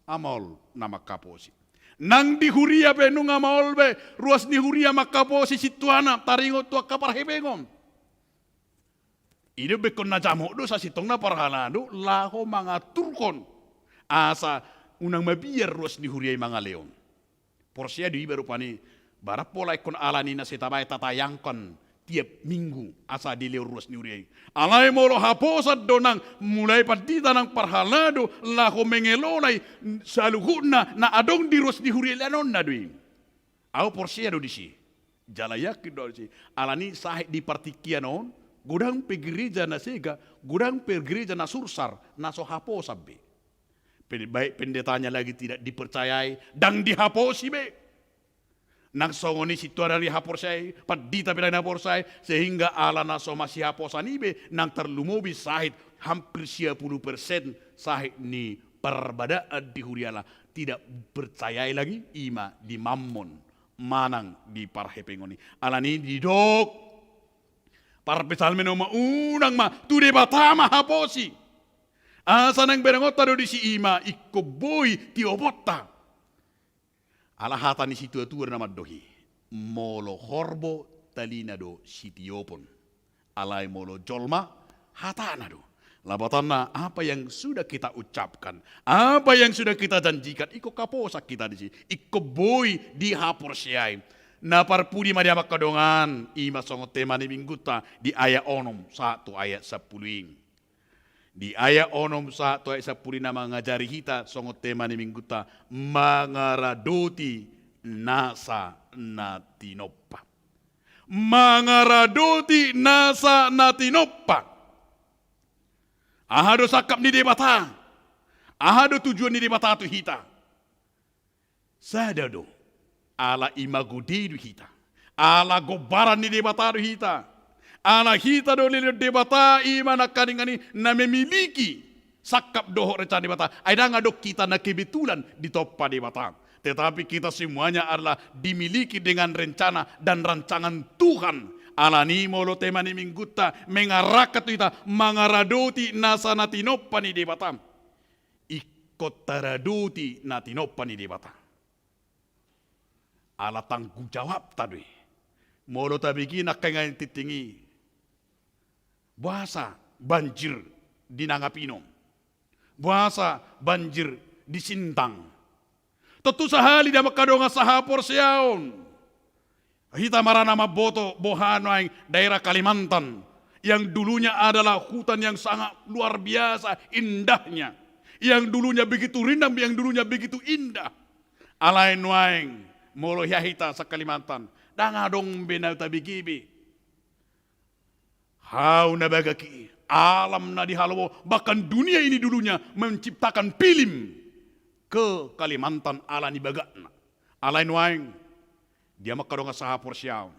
ama olo na manghaposi. Nang di huria pe nunga ama olo be ruas ni huria manghaposi sintuana taringot tu angka parhepengon. I do umbahen na jamot do sasintongna parhalado laho mangaturhon asa unang mabiar ruas ni huria i mangalehon. Porsea do iba rupani, barang pola ingkon alani na sai tabahen tatayangkan tiap minggu asa dilehon ruas ni huria i. Alai molo haposan do nang, mulai pandita nang parhalado laho mengelola i, saluhutna na adong di ruas ni huria i leanonna do i. Ahu porsea do disi. Jala yakin do ahu disi. Alani sahit di partingkian on, godang pe gereja na sega, godang pe gereja na sursar, na so haposan be. Pe-, baik pendetanya lagi tidak dipercayai, ndang dihaposi be. Nang songon i sintua ndang dihaposi, pandita pe ndang dihaposi, sehingga ala na so masihaposan i be, nang tarlumobi sahit hampir sia pulu persen sahit ni parbadaan di huriana, tidak percayai lagi, i ma di mammon manang di parhepengon i. Alani i didok parpsalmen on ma, unang ma, tu Debata ma haposi. Asa naeng berengonta do disi, i ma ingkon boi tioponta. Ala hata ni situatua na mandok i, molo horbo talina do sitiopon. Alai molo jolma, hatana do. Lapatanna, apa yang sudah kita ucapkan, apa yang sudah kita janjikan, ingkon haposan hita disi, ingkon boi dihaporseai. Na parpudi ma di hamu angka dongan, i ma songon tema ni minggunta di ayat onom sahat tu ayat sampulu i. Di ayat onom sahat tu ayat sampulu i na mangajari hita songon tema ni minggunta, mangaradoti nasa na tinompa. Mangaradoti nasa na tinompa. Aha do sangkap ni Debata? Aha do tujuan ni Debata tu hita? Sada do, ala imago Dei do hita. Ala gombaran ni Debata do hita. Ala hita do dilehon Debata, i ma nangkaningan i na memiliki sangkap dohot rencana Debata. Ai ndang adong hita na kebetulan ditompa Debata. Tetapi kita semuanya adalah dimiliki dengan rencana dan rancangan Tuhan. Alani i molo tema ni minggunta mengarahkan tu hita mangaradoti nasa na tinompa ni Debata. Ingkon taradoti na tinompa ni Debata. Ala tanggung jawabta do i. Molo tabege nangkaningan tingting i, boasa banjir di Nangapino, boasa banjir di Sintang. Tontu sahali di angka dongan sahaporseaon, hita marana mamboto boha nuaeng daerah Kalimantan yang dulunya adalah hutan yang sangat luar biasa indahnya, yang dulunya begitu rindang, yang dulunya begitu indah. Alai nuaeng molo hea hita sa-Kalimantan, ndang adong be na tabege be hau na bagak i, alam na di halomo, bahkan dunia ini dulunya menciptakan film ke Kalimantan ala ni bagakna. Alai nuaeng, di angka dongan sahaporseaon,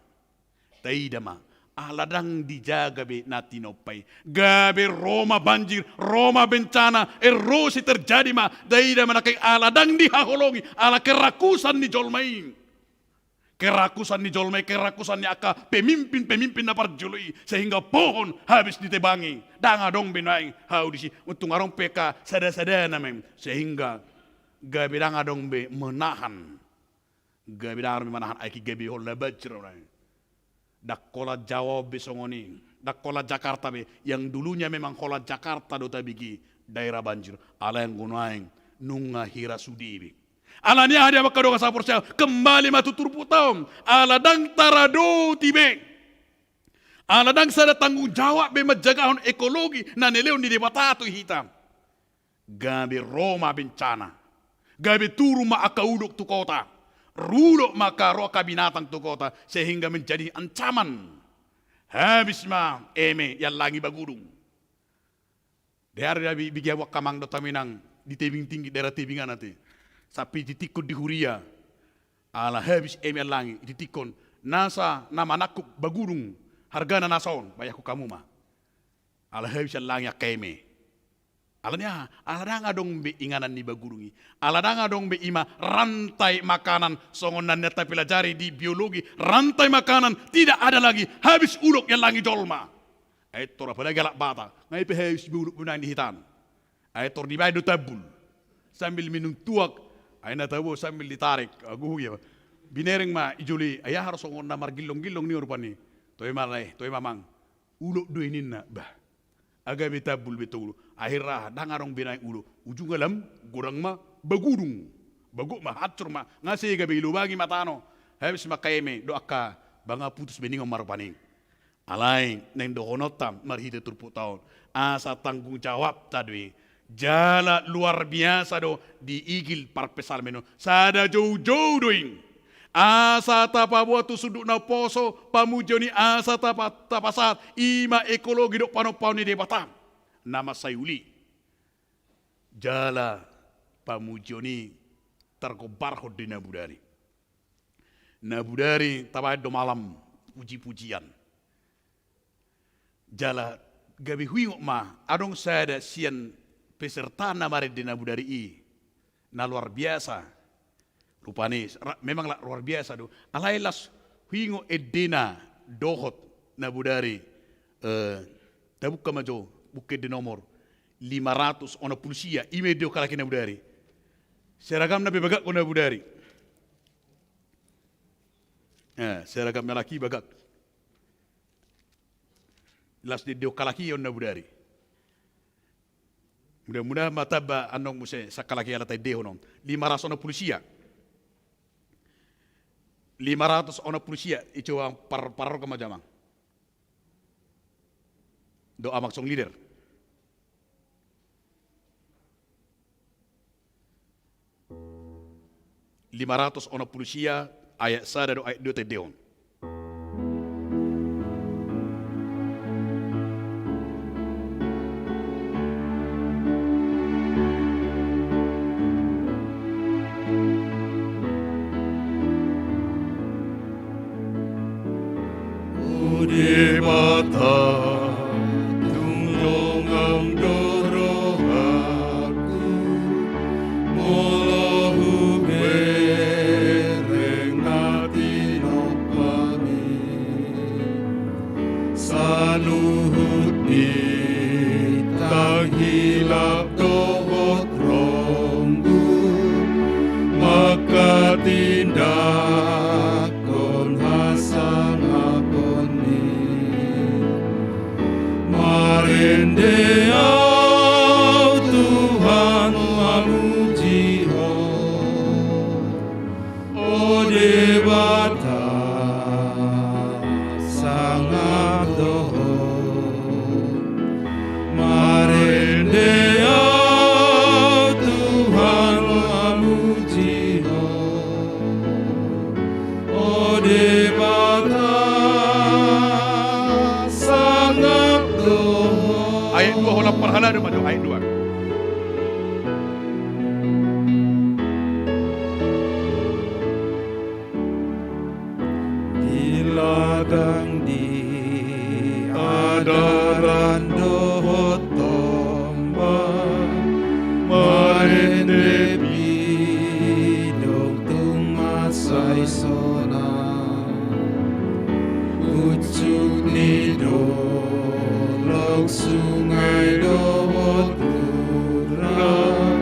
taida ma, ala ndang dijaga be na tinompa i. Gabe ro ma banjir, ro ma bencana, erosi terjadi ma, taida ma nangkin ala ndang dihaholongi, ala kerakusan ni jolma i. Kerakusan ni jolma i, kerakusan ni angka pemimpin-pemimpin na parjolo i, sehingga pohon habis ditebangi. Ndang adong be nuaeng hau disi, untung adong pe angka sada-sada na main, sehingga gabe ndang adong be menahan. Gabe ndang adong be menahan, ai gabe holan banjir nuaeng. Ndang holan Jawa be songon i, ndang holan Jakarta be, yang dulunya memang holan Jakarta do tabege daerah banjir. Alai anggo nuaeng nunga hira sude be. Alani aha di angka dongan sahaporseaon, kembali ma tu turpukta on, ala ndang taradoti be, ala ndang sada tanggung jawab be manjagahon ekologi na nilehon ni Debata tu hita. Gabe ro ma bencana, gabe turun ma angka ulok tu kota, rulok ma angka, ro angka binatang tu kota, sehingga menjadi ancaman. Habis ma eme iallangi bagudung. Di ari na bi-, bege hamu angka amang dohot hamu inang di tebing tinggi, daerah tebing anat i, sampe ditingkon di huria, ala habis eme iallangi, ditingkon nasa na manangkup bagudung, hargana nasa on, bayangkon hamu ma. Ala habis iallangi angka eme. Alani aha? Ala ndang adong be inganan ni bagudung i. Ala ndang adong be i ma rantai makanan, songon na nilehon, tapelajari di biologi, rantai makanan tidak ada lagi, habis ulok iallangi jolma. Ai tor apalagi halak Batak, nga i pe habis be ulok be nuaeng di hita on. Ai tor dibaen do tambul sambil minum tuak, ai na tabo sambil ditarik. Agu ia binereng ma i jolo i, ai aha ro songon na margillong-gillong ni on rupani. Toe ma lae, toe ma amang. Ulok do i ninna, bah. Nga gabe tambul be tong ulok. Akhirna aha? Ndang adong be nuaeng ulok. Ujungna lam godang ma bagudung. Bagok ma, hancur ma. Nga sega be ilobangi ma tano. Habis ma angka eme dohot angka banga, putus be ninna on ma rupani. Alai naeng dohononta marhite turpukta on, asa tanggung jawabta do i. Jala luar biasa do diigil parpsalmen on. Sada joujou do i. Asa tapaboa tu sundut na umposo pamujion i, asa tapa-, tapasahat, i ma ekologi dohot panompaon ni Debata na mansai uli. Jala pamujion i targombarhon di na bodari. Na bodari tabaen do malam puji-pujian. Jala gabe huingot ma, adong sada sian peserta na marende na bodari i, na luar biasa. Rupani, ra-, memang la luar biasa do. Alai las huingot endena dohot na bodari, eh, tabuka ma jo buku ende nomor lima ratus onom pulu sia, i ma ende ni halak i na bodari. Seragamna pe bagak do na bodari. Eh, seragam ni halak i bagak. Las di ende ni halak i on na bodari. Mudah-mudahan ma tamba annon muse sangkap halak i ala taendehon on. Lima ratus onom pulu sia. Lima ratus onom pulu sia, i coba par-, parroga ma jo amang. Dohot amang song leader. lima ratus onom pulu sia, ayat sada dohot ayat dua taendehon. O Debata, tung longang do rohangku, molo hubereng na tinompami. Saluhut bintang hilap dohot ronggu, manghatindanghon hasangaponni. Marende ahu Tuhan, mamuji Ho. O Debata, sangap do Ho. Marende ahu Tuhan, mamuji Ho. O Debata, sangap do Ho. Ayat dua, holan parhalado ma jo, ayat dua. Di ladang, di adaran dohot tombak, marende pidong tung mansai sonang. Unsuk ni dolok, sungai dohot huran,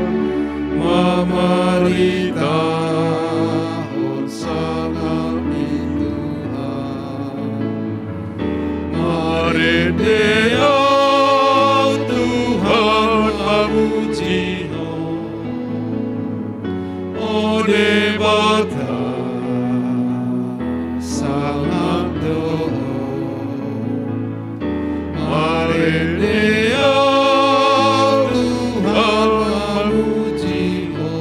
mamaritahon sangap ni Tuhan. Marende ahu Tuhan, mamuji Ho. O Debata, sangap do Ho. Marende ahu Tuhan, mamuji Ho.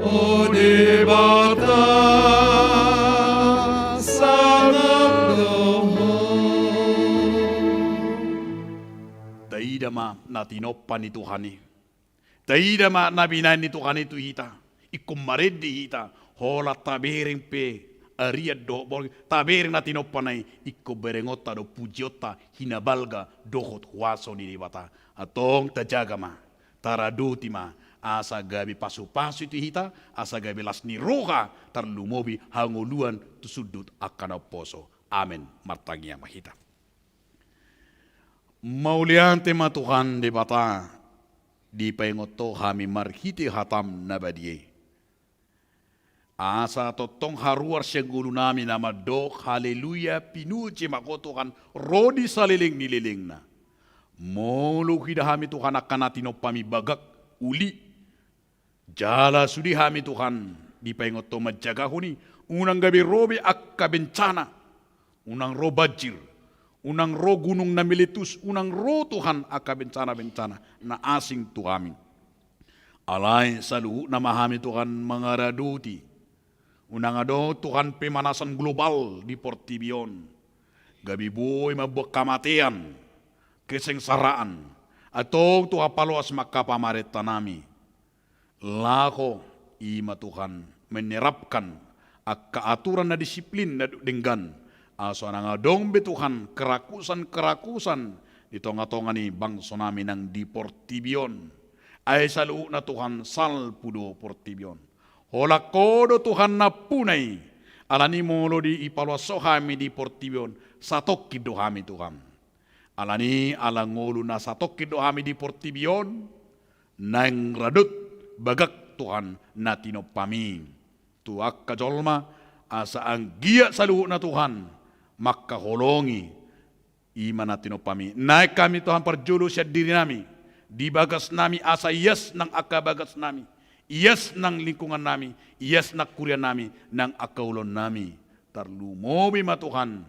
O Debata, sangap do Ho. Taida ma na tinompa ni Tuhan i. Taida ma na binahen ni Tuhan i tu hita. Ingkon marende hita, holan tabereng pe arian dohot borngin, tabereng na tinompana i, ingkon berengonta do pujionta, hinabalga dohot huaso ni Debata. Antong tajaga ma, taradoti ma, asa gabe pasupasu tu hita, asa gabe las ni roha, tarlumobi hangoluan tu sundut angka naposo. Amen. Martangiang ma hita. Mauliate ma Tuhan Debata, dipaingot Ho hami marhite hataM na badia i. Asa tongtong haruar sian ngolunami na mandok haleluya, pinuji ma Ho Tuhan, ro di saleleng ni lelengna. Molo huida hami Tuhan angka na tinompaMi bagak, uli, jala sude hami Tuhan dipaingot Ho manjagahon i, unang gabe ro be angka bencana, unang ro banjir, unang ro gunung na meletus, unang ro Tuhan angka bencana-bencana na asing tu hami. Alai saluhutna ma hami Tuhan mangaradoti, unang adong Tuhan pemanasan global di portibi on, gabe boi mambuat hamatean, kesengsaraan, antong Tuhan paloas ma angka pamarentanami. Laho i ma Tuhan menerapkan angka aturan na disiplin na denggan, asa unang adong be Tuhan kerakusan-kerakusan di tonga-tonga ni bangsonami nang di portibi on. Ai saluhutna Tuhan salpu do portibi on. Holan Ho do Tuhan nampuna i, alani molo dipaloas Ho hami di portibi on, satongkin do hami Tuhan. Alani ala ngolu na satongkin do hami di portibi on, naeng radot bagak Tuhan na tinompaMi tu angka jolma, asa anggiat saluhutna Tuhan mangkaholongi i ma na tinompaMi. Naeng hami Tuhan parjolo sian dirinami, di bagasnami asa ias nang angka bagasnami, ias nang lingkungannami, ias nang hurianami, nang angka ulaonnami. Tarlumobi ma Tuhan,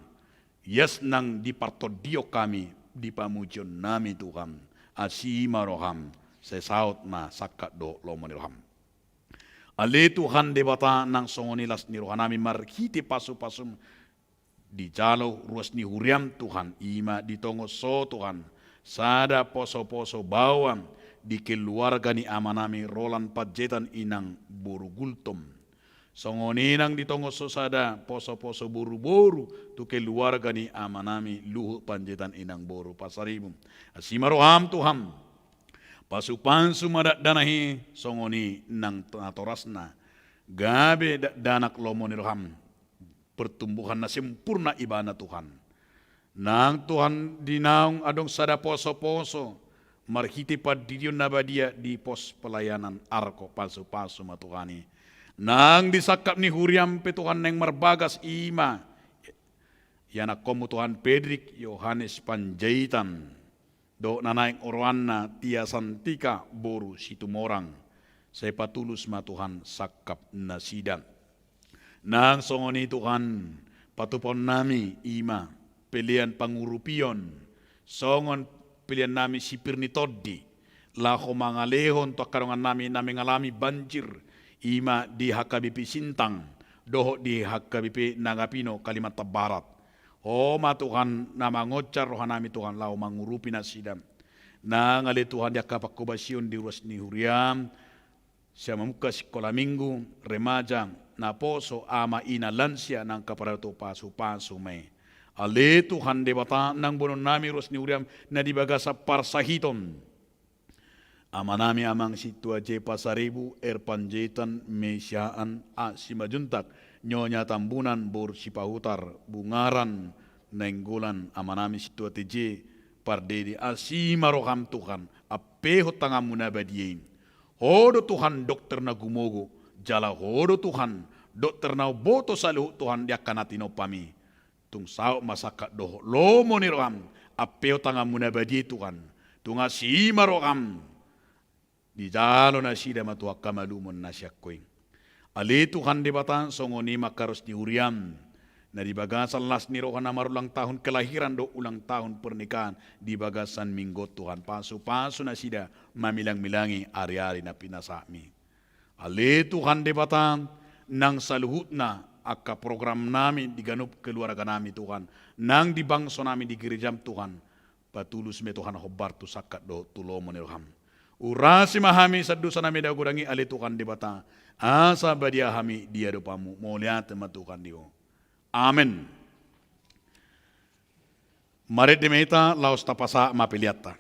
ias nang di partondion hami, di pamujionnami Tuhan. Asi ma rohaM, sai saut ma sangkap dohot lomo ni rohaM. Ale Tuhan Debata, nang songon i las ni rohanami marhite pasupasum, dijalo ruas ni huriam Tuhan, i ma di tongon so Tuhan, sada posoposo baoa di keluarga ni amanami Roland Panjaitan inang boru Gultom. Songon i nang di tongon so sada posoposo boruboru tu keluarga ni amanami Luhut Panjaitan inang boru Pasaribu. Asi ma roham Tuhan, pasupasu ma dakdanak i, songon i nang natorasna gabe dakdanak lomo ni roham, pertumbuhan na sempurna ibana Tuhan. Nang Tuhan di naung adong sada posoposo marhite pandidion na badia di pos pelayanan Arko, pasupasu ma Tuhan i. Nang di sangkap ni huriam pe Tuhan naeng marbagas, i ma ianakkonmu Tuhan Pedrik Yohanes Panjaitan dohot na naeng oroanna Tia Santika boru Situmorang. Sai patulus ma Tuhan sangkap nasida. Nang songon i Tuhan, patupaonnami i ma pelean pangurupion, songon peleannami sipir ni tondi, laho mangalehon tu angka dongannami na mengalami banjir, i ma di H K B P Sintang dohot di H K B P Nagapino Kalimantan Barat. Ho ma Tuhan na mangonjar rohanami Tuhan laho mangurupi nasida. Nang ale Tuhan di angka panghobasion di ruas ni huriam, sian mamungka sikola minggu, remaja, naposo, ama, ina, lansia, nang angka paradu, pasupasu ma i. Ale Tuhan Debata, nang boanonnami ruas ni huriam na di bagasan parsahiton, amanami amang Sintua J Pasaribu, R Panjaitan, Mesiaan, A Simanjuntak, Nyonya Tambunan, boru Sipahutar, Bungaran, Nainggolan, amanami Sintua T J Pardede, asi ma roham Tuhan, ampehon tanganmu na badia i. Ho do Tuhan dokter na gumogo, jala ho do Tuhan dokter na umboto saluhut Tuhan di angka na tinompami. Tung saut ma sangkap dohot lomo ni roham, ampehon tanganmu na badia i Tuhan. Tung asi ma roham, dijalo nasida ma tu angka malumon na sian Ho i. Ale Tuhan Debata, songon i ma angka ruas ni huriam na di bagasan las ni roha na marulang tahun kelahiran dohot ulang tahun pernikahan di bagasan minggu on Tuhan, pasupasu nasida mamilangmilangi ariari na pinasahatmi. Ale Tuhan Debata, nang saluhutna angka programnami di ganup keluarganami Tuhan, nang di bangsonami di gerejam Tuhan, patulus ma i Tuhan hombar tu sangkap dohot tu lomo ni roham. Urasi ma hami sian dosanami na godang i ale Tuhan Debata, asa badia hami di adopanmu. Mauliate ma Tuhan di Ho. Amen. Marende ma hita laos tapasahat ma peleanta.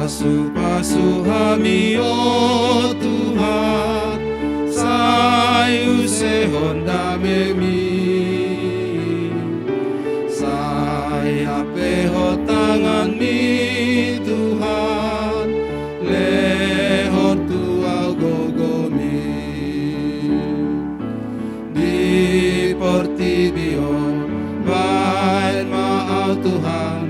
Pasupasu hami o Tuhan, sai usehon damemi. Sai ampehon tanganmi Tuhan, lehon tu ahu gogomi. Di portibi on baen ma ahu Tuhan,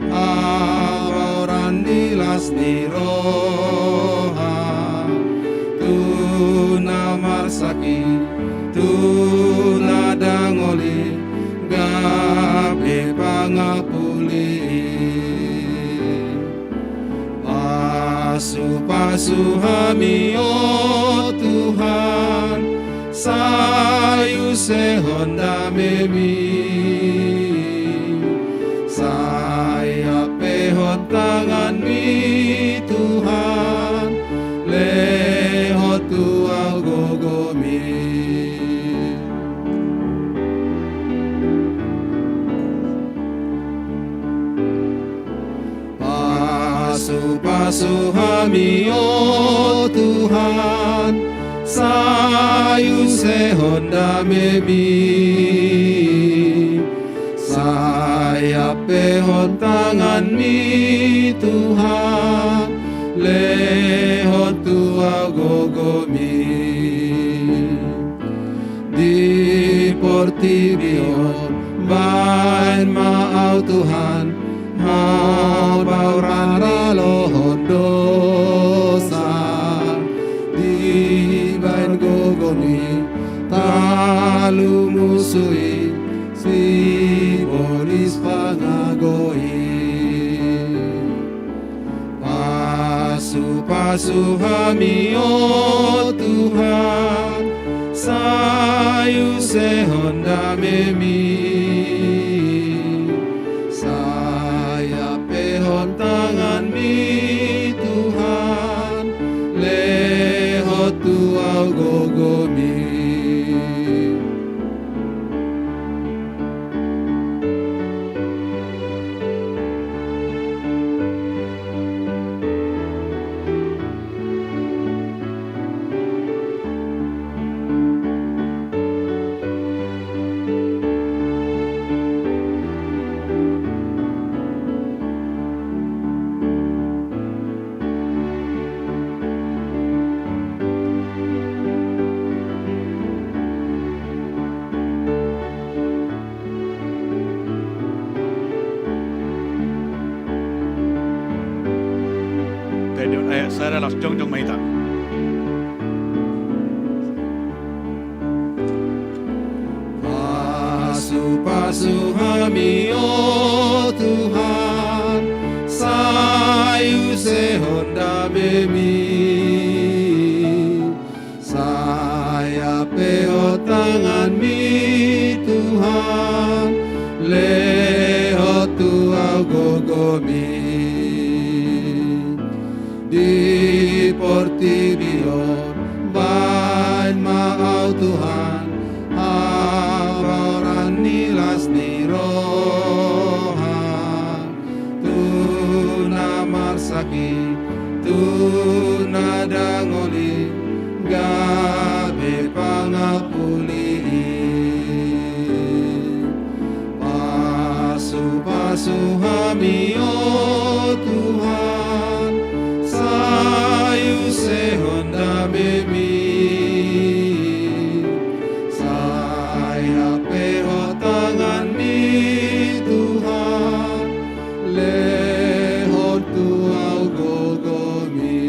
habaoran ni las ni roha. Tu na marsakit, tu na dangol i, gabe pangapuli. Pasupasu hami o Tuhan, sai usehon damemi. Sai ampehon tanganmi Tuhan, lehon tu ahu gogomi. Pasupasu hami o Tuhan, sai usehon damemi. Sai ampehon tanganmi Tuhan, lehon tu ahu gogomi. Di portibi on baen ma ahu Tuhan, habaoran na lohot dosa. Dibaen gogomi, talumus sui, sibolis pangago i. Pasupasu hami, o Tuhan, sai usehon damemi. Sai ampehon tanganmi, Tuhan, lehon tu au gogomi. Tadi, eh, sada las jongjong ma hita. Pasupasu hami, o Tuhan, sai usehon damemi. Sai ampehon tanganmi, Tuhan, lehon tu au gogomi. Di portibi on baen ma au, Tuhan, habaoran ni las ni roha. Tu na marsakit, tu na dangol i, gabe pangapuli i. Pasupasu hami, o Tuhan, sai usehon damemi. Sai ampehon tanganmi, Tuhan, lehon tu au gogomi.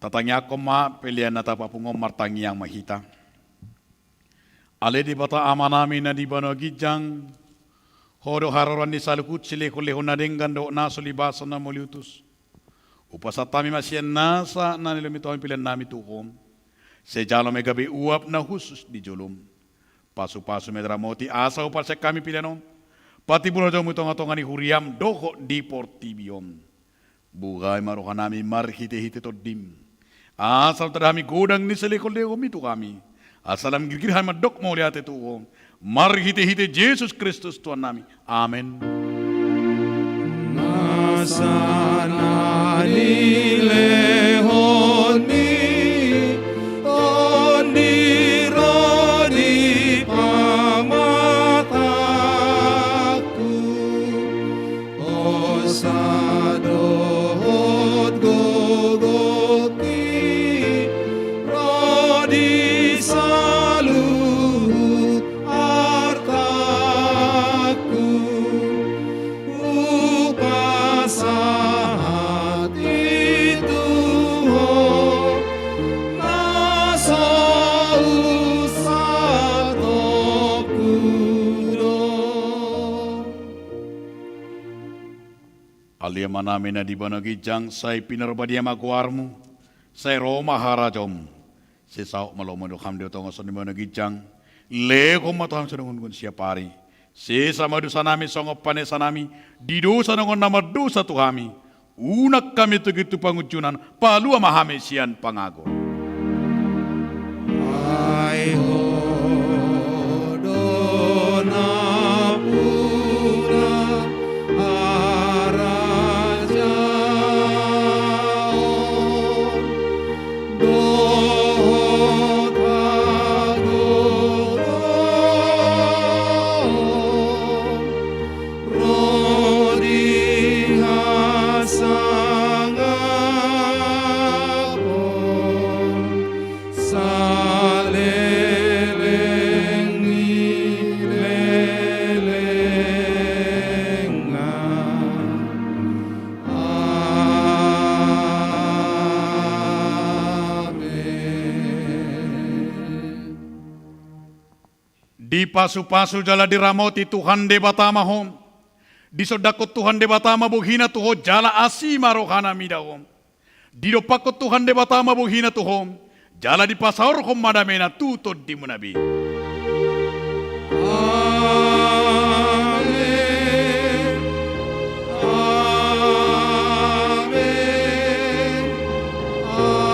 Tatangiangkon ma pelean na tapapungu on, martangiang ma hita. Ale Debata Amanami na di banua ginjang, Ho do haroroan ni saluhut silehonlehon na denggan dohot na so libasan na mauliutus. Hupasahat hami ma sian nasa na nilobi hami peleannami tu Ho. Sai jalo ma i gabe uap na hushus di jolom. Pasupasu ma i, ramoti asa huparsian hami pelean on patimbul hajahaonmu di tongatonga ni huriam dohot di portibi on. Buhai ma rohanami marhitehite Tondim, asa lam tanda hami godang ni silehonlehonmi tu hami, asa lam girgir hami mandok mauliate tu Ho, marhitehite Jesus Kristus Tuhannami. Amen. Nasa na nilehonmi, Tondi ro di pamatangku. Hosa dohot gogongki ro di saluhut artangku. Hupasahat i tu Ho, na so husahatku do. Ale Amanami na di banua ginjang, sai pinarbadia ma goarmu, sai ro ma harajaonmu. Sai saut ma lomo ni roham di tonga ni banua ginjang. Lehon ma tu hami sadongan-dongan siapari. Sesa ma dosanami songon panesanami di dosa ni angka na mardosa tu hami. Unang hami togihon tu pangunjunan, palua ma hami sian pangago. Ai Ho do nampuna harajaon dohot hagogoon ro di hasangapon Dipasupasu jala diramoti Tuhan Debata ma ho. Disondangkon Tuhan Debata ma bohina tu ho jala asi ma rohana mida ho. Didompakkon Tuhan Debata ma bohina tu ho, jala dipasaorhon ma damena tu tondimuna be. Amen. Amen. Amen.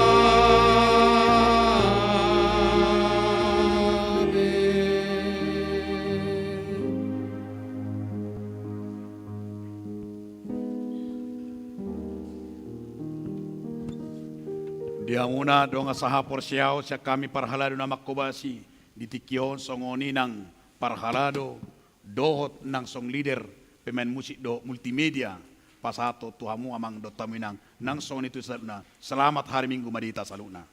Di hamuna dongan sahaporseaon, sian hami parhalado na mangkobasi, di tingki on songon i nang parhalado dohot nang song leader, pemain musik dohot multimedia, pasahathon tu hamu amang dohot hamu inang, nang songon i tu saluhutna. Selamat hari Minggu ma di hita saluhutna.